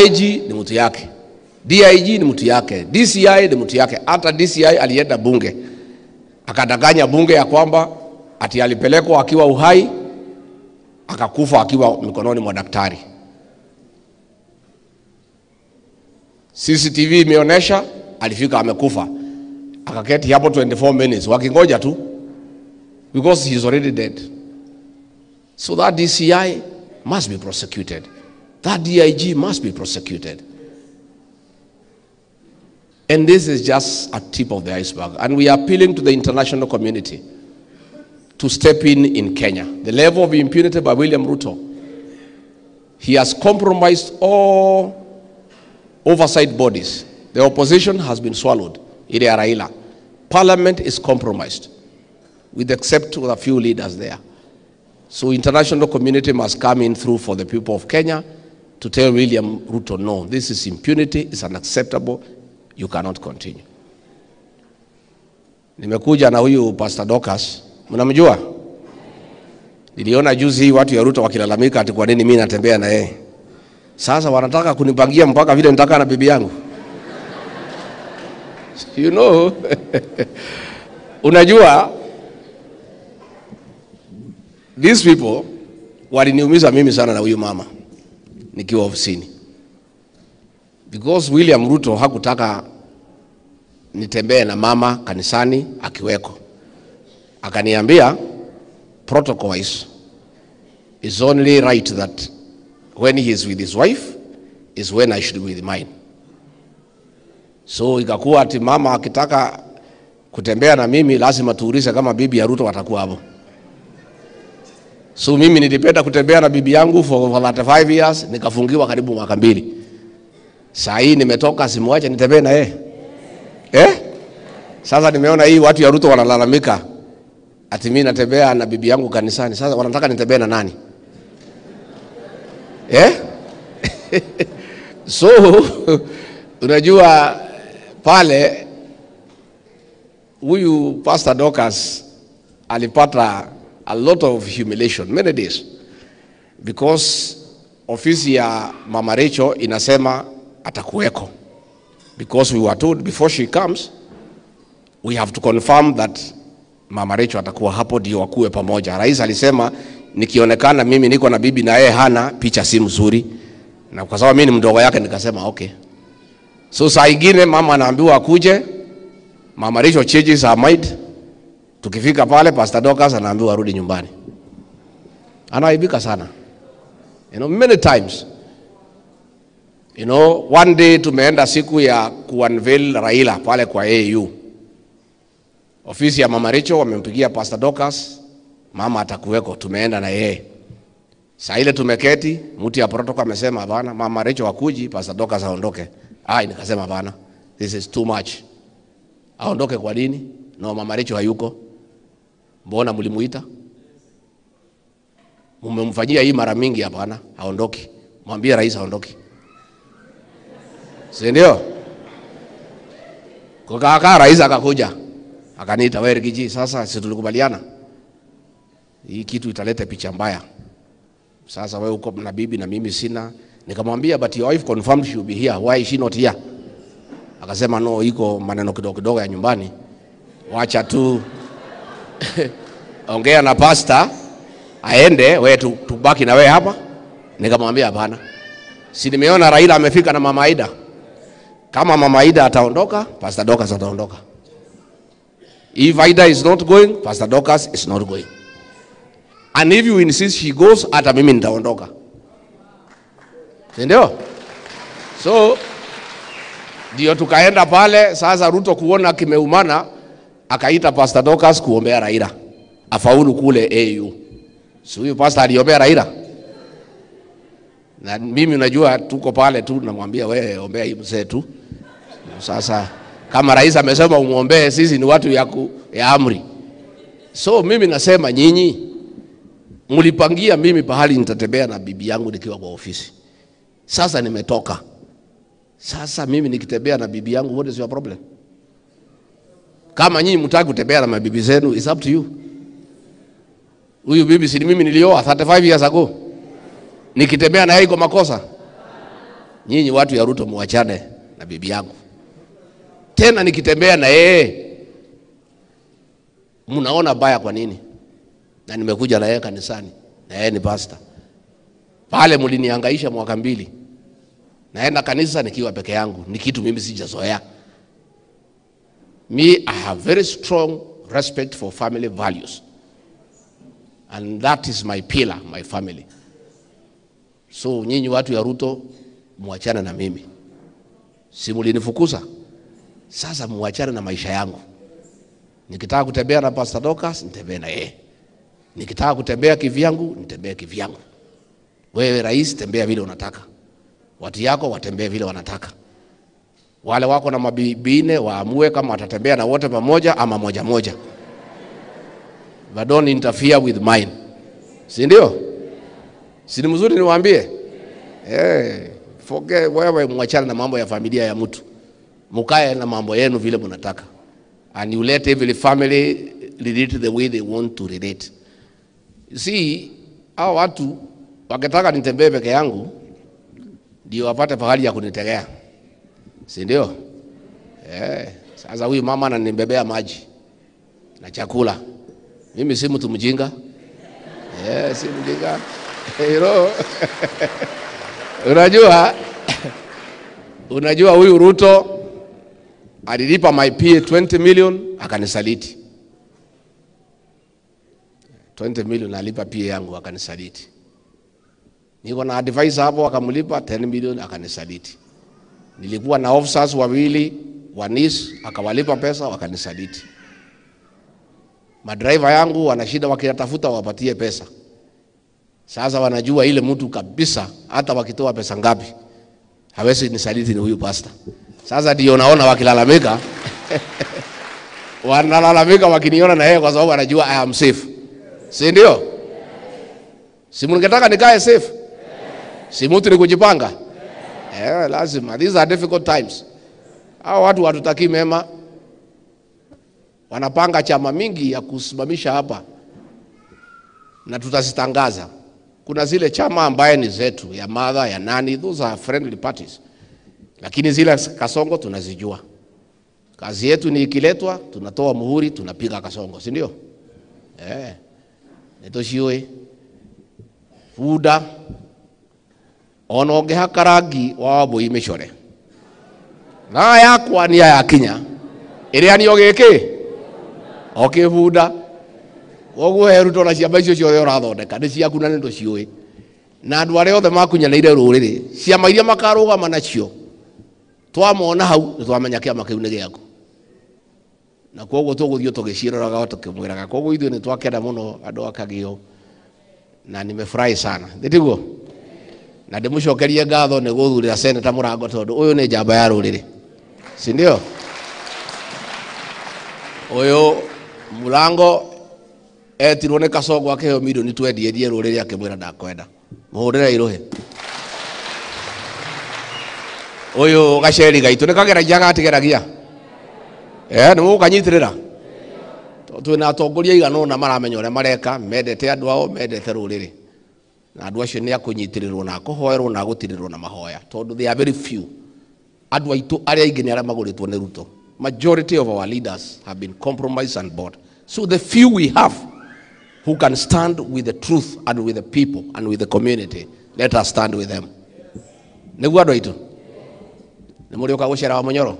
IG ni mtu yake. DIG ni mtu yake. DCI ni mtu yake. Hata DCI alienda bunge. Akadanganya bunge ya kwamba ati alipelekwa akiwa uhai, akakufa akiwa mikononi mwa daktari. CCTV imeonesha alifika amekufa. Akaketi hapo 24 minutes wakingoja tu because he is already dead. So that DCI must be prosecuted. That DIG must be prosecuted. And this is just a tip of the iceberg. And we are appealing to the international community to step in Kenya. The level of impunity by William Ruto, he has compromised all oversight bodies. The opposition has been swallowed. Ile ya Raila. Parliament is compromised, with except with a few leaders there. So international community must come in through for the people of Kenya to tell William Ruto, no, this is impunity, it's unacceptable, you cannot continue. Nimekuja na huyu Pastor Dorcas, mnamjua? Niliona juzi watu ya Ruto wakilalamika ati kwa nini mimi natembea na yeye. Sasa wanataka kunipangia mpaka vile nitaka na bibi yangu. You know, unajua, these people waliniumiza mimi sana na huyu mama nikiwa ofisini. Because William Ruto hakutaka nitembee na mama kanisani akiweko. Akaniambia protocol wise it's only right that when he is with his wife is when I should be with mine. So ikakuwa ati mama akitaka kutembea na mimi lazima tuulize kama bibi ya Ruto watakuwa hapo. So mimi nilipenda kutembea na bibi yangu for over 35 years, nikafungiwa karibu mwaka 2. Saa hii nimetoka, simuache nitembee na yeye. Eh? Sasa nimeona hii watu ya Ruto wanalalamika ati mimi natembea na bibi yangu kanisani. Sasa wanataka nitembee na nani? Eh? So unajua pale huyu Pastor Dorcas alipata a lot of humiliation many days because ofisi ya Mama Rachel inasema atakuweko, because we were told before she comes we have to confirm that Mama Rachel atakuwa hapo ndio wakuwe pamoja. Rais alisema nikionekana mimi niko na bibi na yeye hana, picha si mzuri, na kwa sababu mimi ni mdogo yake nikasema okay. So saa ingine mama anaambiwa akuje, Mama Rachel changes her mind. Tukifika pale Pastor Dorcas anaambiwa arudi nyumbani. Anaaibika sana. You know, many times. You know, one day tumeenda siku ya kuunveil Raila pale kwa AU. Ofisi ya Mama Rachel wamempigia Pastor Dorcas, mama atakuweko, tumeenda na yeye. Saa ile tumeketi, mtu ya protocol amesema hapana, Mama Rachel hakuji, Pastor Dorcas aondoke. Nikasema hapana, this is too much. Aondoke kwa nini? No, Mama Rachel hayuko. Mbona mlimuita? Mmemfanyia hii mara mingi, hapana, aondoke. Mwambie rais aondoke. Si ndio? Kwa kaka rais akakuja. Akaniita, wewe Rigiji, sasa si tulikubaliana? Hii kitu italeta picha mbaya. Sasa wewe uko na bibi na mimi sina. Nikamwambia, but your wife confirmed she will be here. Why is she not here? Akasema no, iko maneno kidogo kidogo ya nyumbani. Wacha tu ongea na pastor aende, wewe tubaki na wewe hapa. Nikamwambia hapana. Si nimeona Raila amefika na Mama Aida. Kama Mama Aida ataondoka, Pastor Dorcas ataondoka. If Aida is not going, Pastor Dorcas is not going. And if you insist she goes, hata mimi nitaondoka. Ndio? So ndio tukaenda pale. Sasa Ruto kuona kimeumana, akaita Pastor Dorcas kuombea Raila afaulu kule AU. Si huyu pastor aliombea Raila? Na mimi unajua tuko pale tu, namwambia wewe ombea hii mzee tu. Sasa kama rais amesema umuombee, sisi ni watu ya amri. So mimi nasema nyinyi mlipangia mimi pahali nitatembea na bibi yangu nikiwa kwa ofisi. Sasa nimetoka. Sasa mimi nikitembea na bibi yangu, what is your problem? Kama nyinyi mtaki kutembea na mabibi zenu, it's up to you. Huyu bibi si mimi nilioa 35 years ago. Nikitembea na yeye iko makosa? Nyinyi watu ya Ruto muachane na bibi yangu. Tena nikitembea na yeye mnaona baya kwa nini? Na nimekuja na yeye kanisani, na yeye ni pastor. Pale mlinihangaisha mwaka 2. Naenda kanisa nikiwa peke yangu, ni kitu mimi sijazoea. Me, I have very strong respect for family values. And that is my pillar, my family. So nyinyi watu ya Ruto muachane na mimi. Si mlinifukuza? Sasa muachane na maisha yangu. Nikitaka kutembea na Pastor Dorcas, nitembee na yeye. Nikitaka kutembea kivyangu, nitembee kivyangu. Wewe rais, tembea vile unataka. Watu yako watembee vile wanataka. Wale wako na mabibine waamue kama watatembea na wote pamoja ama moja moja. But don't interfere with mine. Si ndio? Si ni mzuri niwaambie? Forget, wewe muachane na mambo ya familia ya mtu. Mukae na mambo yenu vile mnataka. And you let every family relate the way they want to relate. You see, hao watu wakitaka nitembee peke yangu ndio wapate pahali ya kunitegea. Si ndio? Sasa huyu mama ananibebea maji na chakula. Mimi si mtu mjinga. Si mjinga. You know? Unajua huyu Ruto alilipa my PA 20 million akanisaliti. 20 million alipa PA yangu akanisaliti. Niko na advisor hapo akamlipa 10 million akanisaliti. Nilikuwa na officers wawili wa NIS akawalipa pesa wakanisaliti. Madriver yangu wana shida wakitafuta wapatie pesa. Sasa wanajua ile mtu kabisa hata wakitoa pesa ngapi hawezi nisaliti ni huyu pastor. Sasa ndio naona wakilalamika. Wanalalamika wakiniona na yeye kwa sababu wanajua I am safe. Si ndio? Si mngetaka nikae safe? Si mtu ni kujipanga? Lazima. These are difficult times. Hao watu watutaki mema. Wanapanga chama mingi ya kusimamisha hapa. Na tutazitangaza. Kuna zile chama ambaye ni zetu, ya mother, ya nani, those are friendly parties. Lakini zile Kasongo tunazijua. Kazi yetu ni ikiletwa, tunatoa muhuri, tunapiga Kasongo, si ndio? Netoshiwe. Fuda. Ono ngehaka rangi wa mbui micore. Na yakwa ni ya kinya. Iria ni ogiki? Okibunda. Koguo he Ruto na ciama icio ciothe urathondeka ni ciaku na nĩ na andu aria othe makunyanĩire rũrĩrĩ ciama iria makarũgama nacio twamona hau nĩ twamenya kĩama kĩu nĩ gĩaku. Na koguo tũgũthiĩ tũgĩciroraga o tũkĩmwĩraga. Koguo ithuĩ nĩ twakena mũno andũ a Kagio, na nimefurahi sana. Ndĩtiguo? Na ndĩmũcokerie ngatho nĩ gũthurĩra Senator Mũrango tondũ ũyũ nĩ njamba ya rũrĩrĩ. Si ndio? Ũyũ Mũrango etirwo nĩ Kasongo akĩheo milioni 20 endie rũrĩrĩ akĩmwĩra ndakwenda. Mũhũrĩre irũhĩ. Ũyũ gaceri gaitũ nĩ kageragia gatigeragia. Nĩ mũgũkanyitĩrĩra. Twĩna atongoria aigana ũna maramenya ũrĩa mareka, mendete andũ ao, mendete rũrĩrĩ. Na andũ acio nĩ akũnyitĩrĩrwo na akũhoerwo na agũtirĩrwo na mahoya tondũ they are very few. Andũ aitũ arĩa aingĩ nĩ arĩa magũrĩtwo nĩ Ruto. Majority of our leaders have been compromised and bought. So the few we have who can stand with the truth and with the people and with the community, let us stand with them. Nĩguo andũ aitũ? Nĩ mũrĩũka gũcera wa Mũnyoro?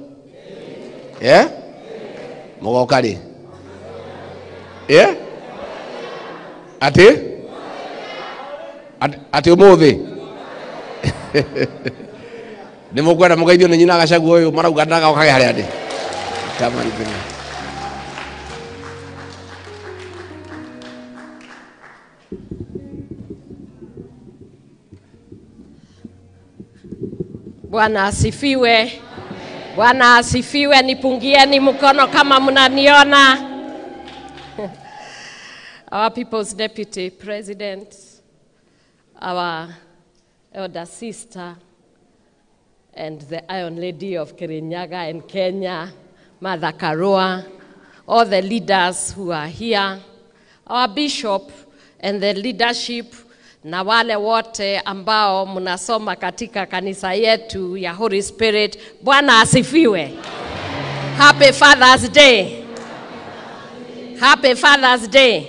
Mũgoka rĩ? Atĩ? Atĩ ũmũthĩ? Nĩ mũkwenda mũgeithio nĩ nyina Gachagua ũyũ marauga ndagokage harĩa ndĩ? Kama nĩ Bwana asifiwe. Bwana asifiwe. Nipungieni mkono kama mnaniona. Our People's Deputy President, our elder sister, and the Iron Lady of Kirinyaga and Kenya, Mother Karua, all the leaders who are here, our bishop and the leadership, na wale wote ambao mnasoma katika kanisa yetu ya Holy Spirit. Bwana asifiwe. Happy Father's Day. Happy Father's Day.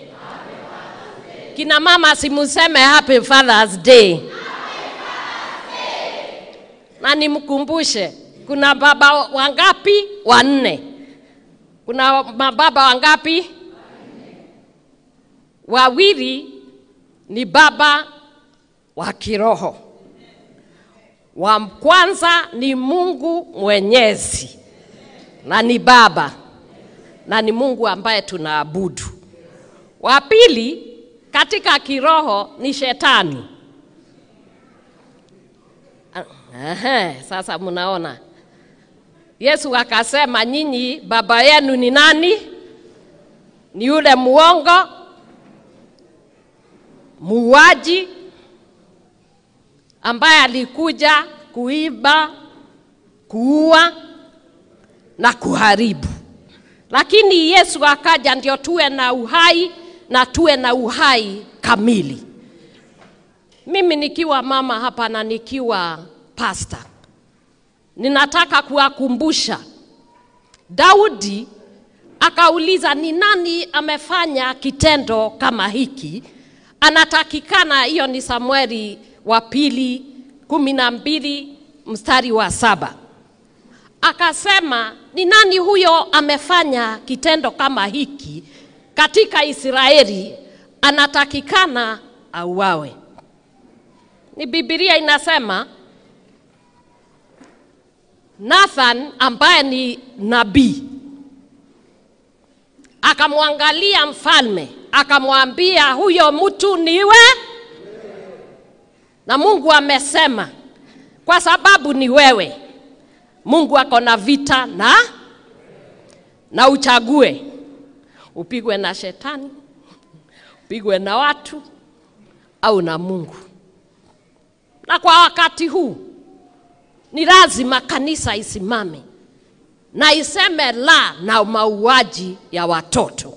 Kina mama simuseme Happy Father's Day. Na nimkumbushe, kuna baba wangapi? Wanne. Kuna mababa wangapi? Wawili ni baba wa kiroho. Wa kwanza ni Mungu Mwenyezi, na ni baba, na ni Mungu ambaye tunaabudu. Wa pili katika kiroho ni shetani. Sasa mnaona. Yesu akasema nyinyi baba yenu ni nani? Ni yule muongo, muuaji, ambaye alikuja kuiba, kuua na kuharibu. Lakini Yesu akaja ndio tuwe na uhai, na tuwe na uhai kamili. Mimi nikiwa mama hapa na nikiwa pastor, ninataka kuwakumbusha. Daudi akauliza ni nani amefanya kitendo kama hiki? Anatakikana, hiyo ni Samueli wa pili 12 mstari wa 7. Akasema ni nani huyo amefanya kitendo kama hiki katika Israeli? Anatakikana auawe. Ni Biblia inasema Nathan ambaye ni nabii akamwangalia mfalme akamwambia huyo mtu niwe, na Mungu amesema kwa sababu ni wewe, Mungu ako na vita na uchague upigwe na shetani, upigwe na watu au na Mungu. Na kwa wakati huu ni lazima kanisa isimame na iseme la na mauaji ya watoto.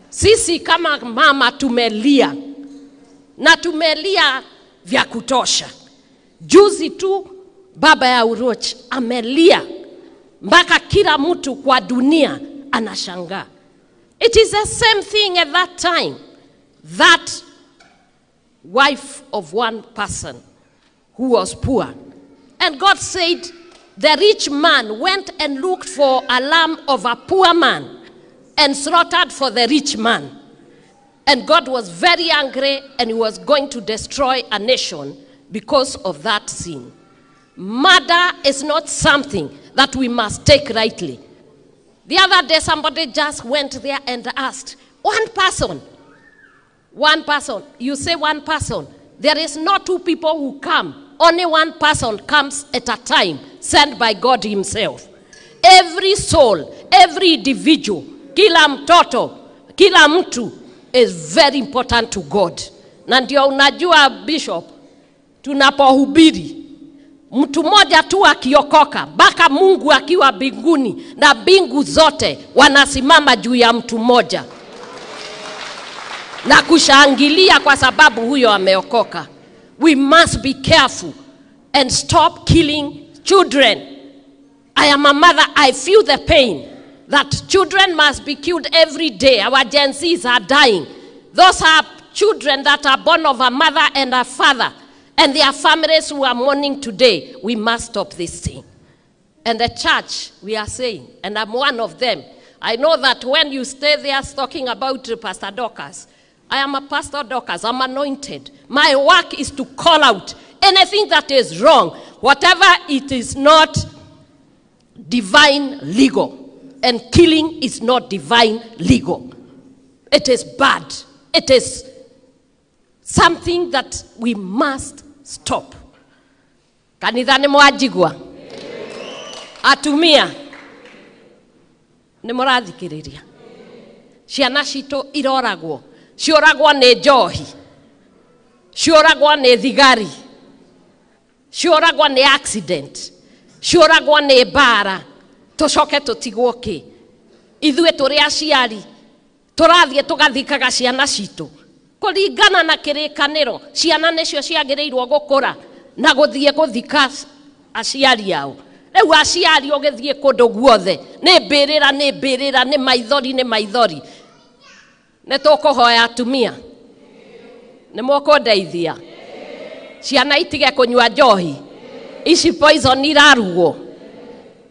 Sisi kama mama tumelia, na tumelia vya kutosha. Juzi tu baba ya Uroch amelia mpaka kila mtu kwa dunia anashangaa. It is the same thing at that time. That wife of one person who was poor. And God said, the rich man went and looked for a lamb of a poor man and slaughtered for the rich man. And God was very angry, and he was going to destroy a nation because of that sin. Murder is not something that we must take lightly. The other day somebody just went there and asked, one person, you say one person, there is not two people who come. Only one person comes at a time, sent by God himself. Every soul, every individual, kila mtoto, kila mtu is very important to God. Na ndio unajua Bishop, tunapohubiri, mtu mmoja tu akiokoka, mpaka Mungu akiwa mbinguni na mbingu zote wanasimama juu ya mtu mmoja na kushangilia kwa sababu huyo ameokoka. We must be careful and stop killing children. I am a mother, I feel the pain that children must be killed every day. Our Gen Zs are dying. Those are children that are born of a mother and a father, and their families who are mourning today. We must stop this thing. And the church, we are saying, and I'm one of them. I know that when you stay there talking about Pastor Dorcas, I am a Pastor Dorcas, I'm anointed. My work is to call out anything that is wrong, whatever it is not divine legal. And killing is not divine legal. It is bad. It is something that we must stop. Kanitha ni mwajigwa. Atumia ni mũrathikĩrĩria. Ciana citũ iroragwo. Cioragwo nĩ njohi. Cioragwo nĩ thigari. Cioragwo nĩ accident. Cioragwo nĩ mbara. Tũcoke tũtigwo kĩ? Ithuĩ tũrĩ aciari tũrathiĩ tũgathikaga ciana citũ kũringana na kĩrĩkanĩro. Ciana nĩcio ciagĩrĩirwo gũkũra na gũthiĩ gũthika aciari ao. Rĩu aciari ũgĩthiĩ kũndũ guothe nĩ mbĩrĩra, nĩ mbĩrĩra, nĩ maithori, nĩ maithori. Nĩ tũkũhoya atumia, nĩ mũkũndeithia ciana itige kũnyua njohi ici, poison irarugwo,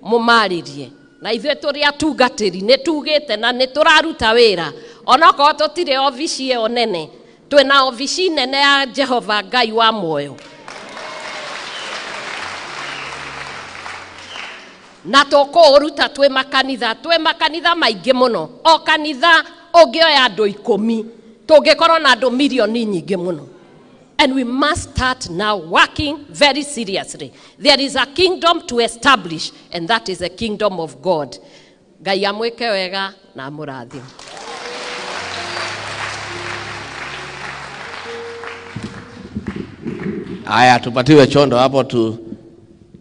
mũmarĩrie. Na ithuĩ tũrĩ atungatĩri nĩ tugĩte na nĩ tũraruta wĩra, onokorwo tũtirĩ obici ĩyo nene, twĩna obici nene ya Jehova Ngai wa muoyo. Na tũkũũruta twĩ makanitha maingĩ mũno. O kanitha ũngĩoya andũ 10, tũngĩkorwo na andũ milioni nyingĩ mũno. And we must start now working very seriously. There is a kingdom to establish, and that is the kingdom of God. Ngai amwĩke wega na amũrathime. Aya, tupatiwe chondo hapo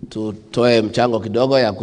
tutoe mchango kidogo ya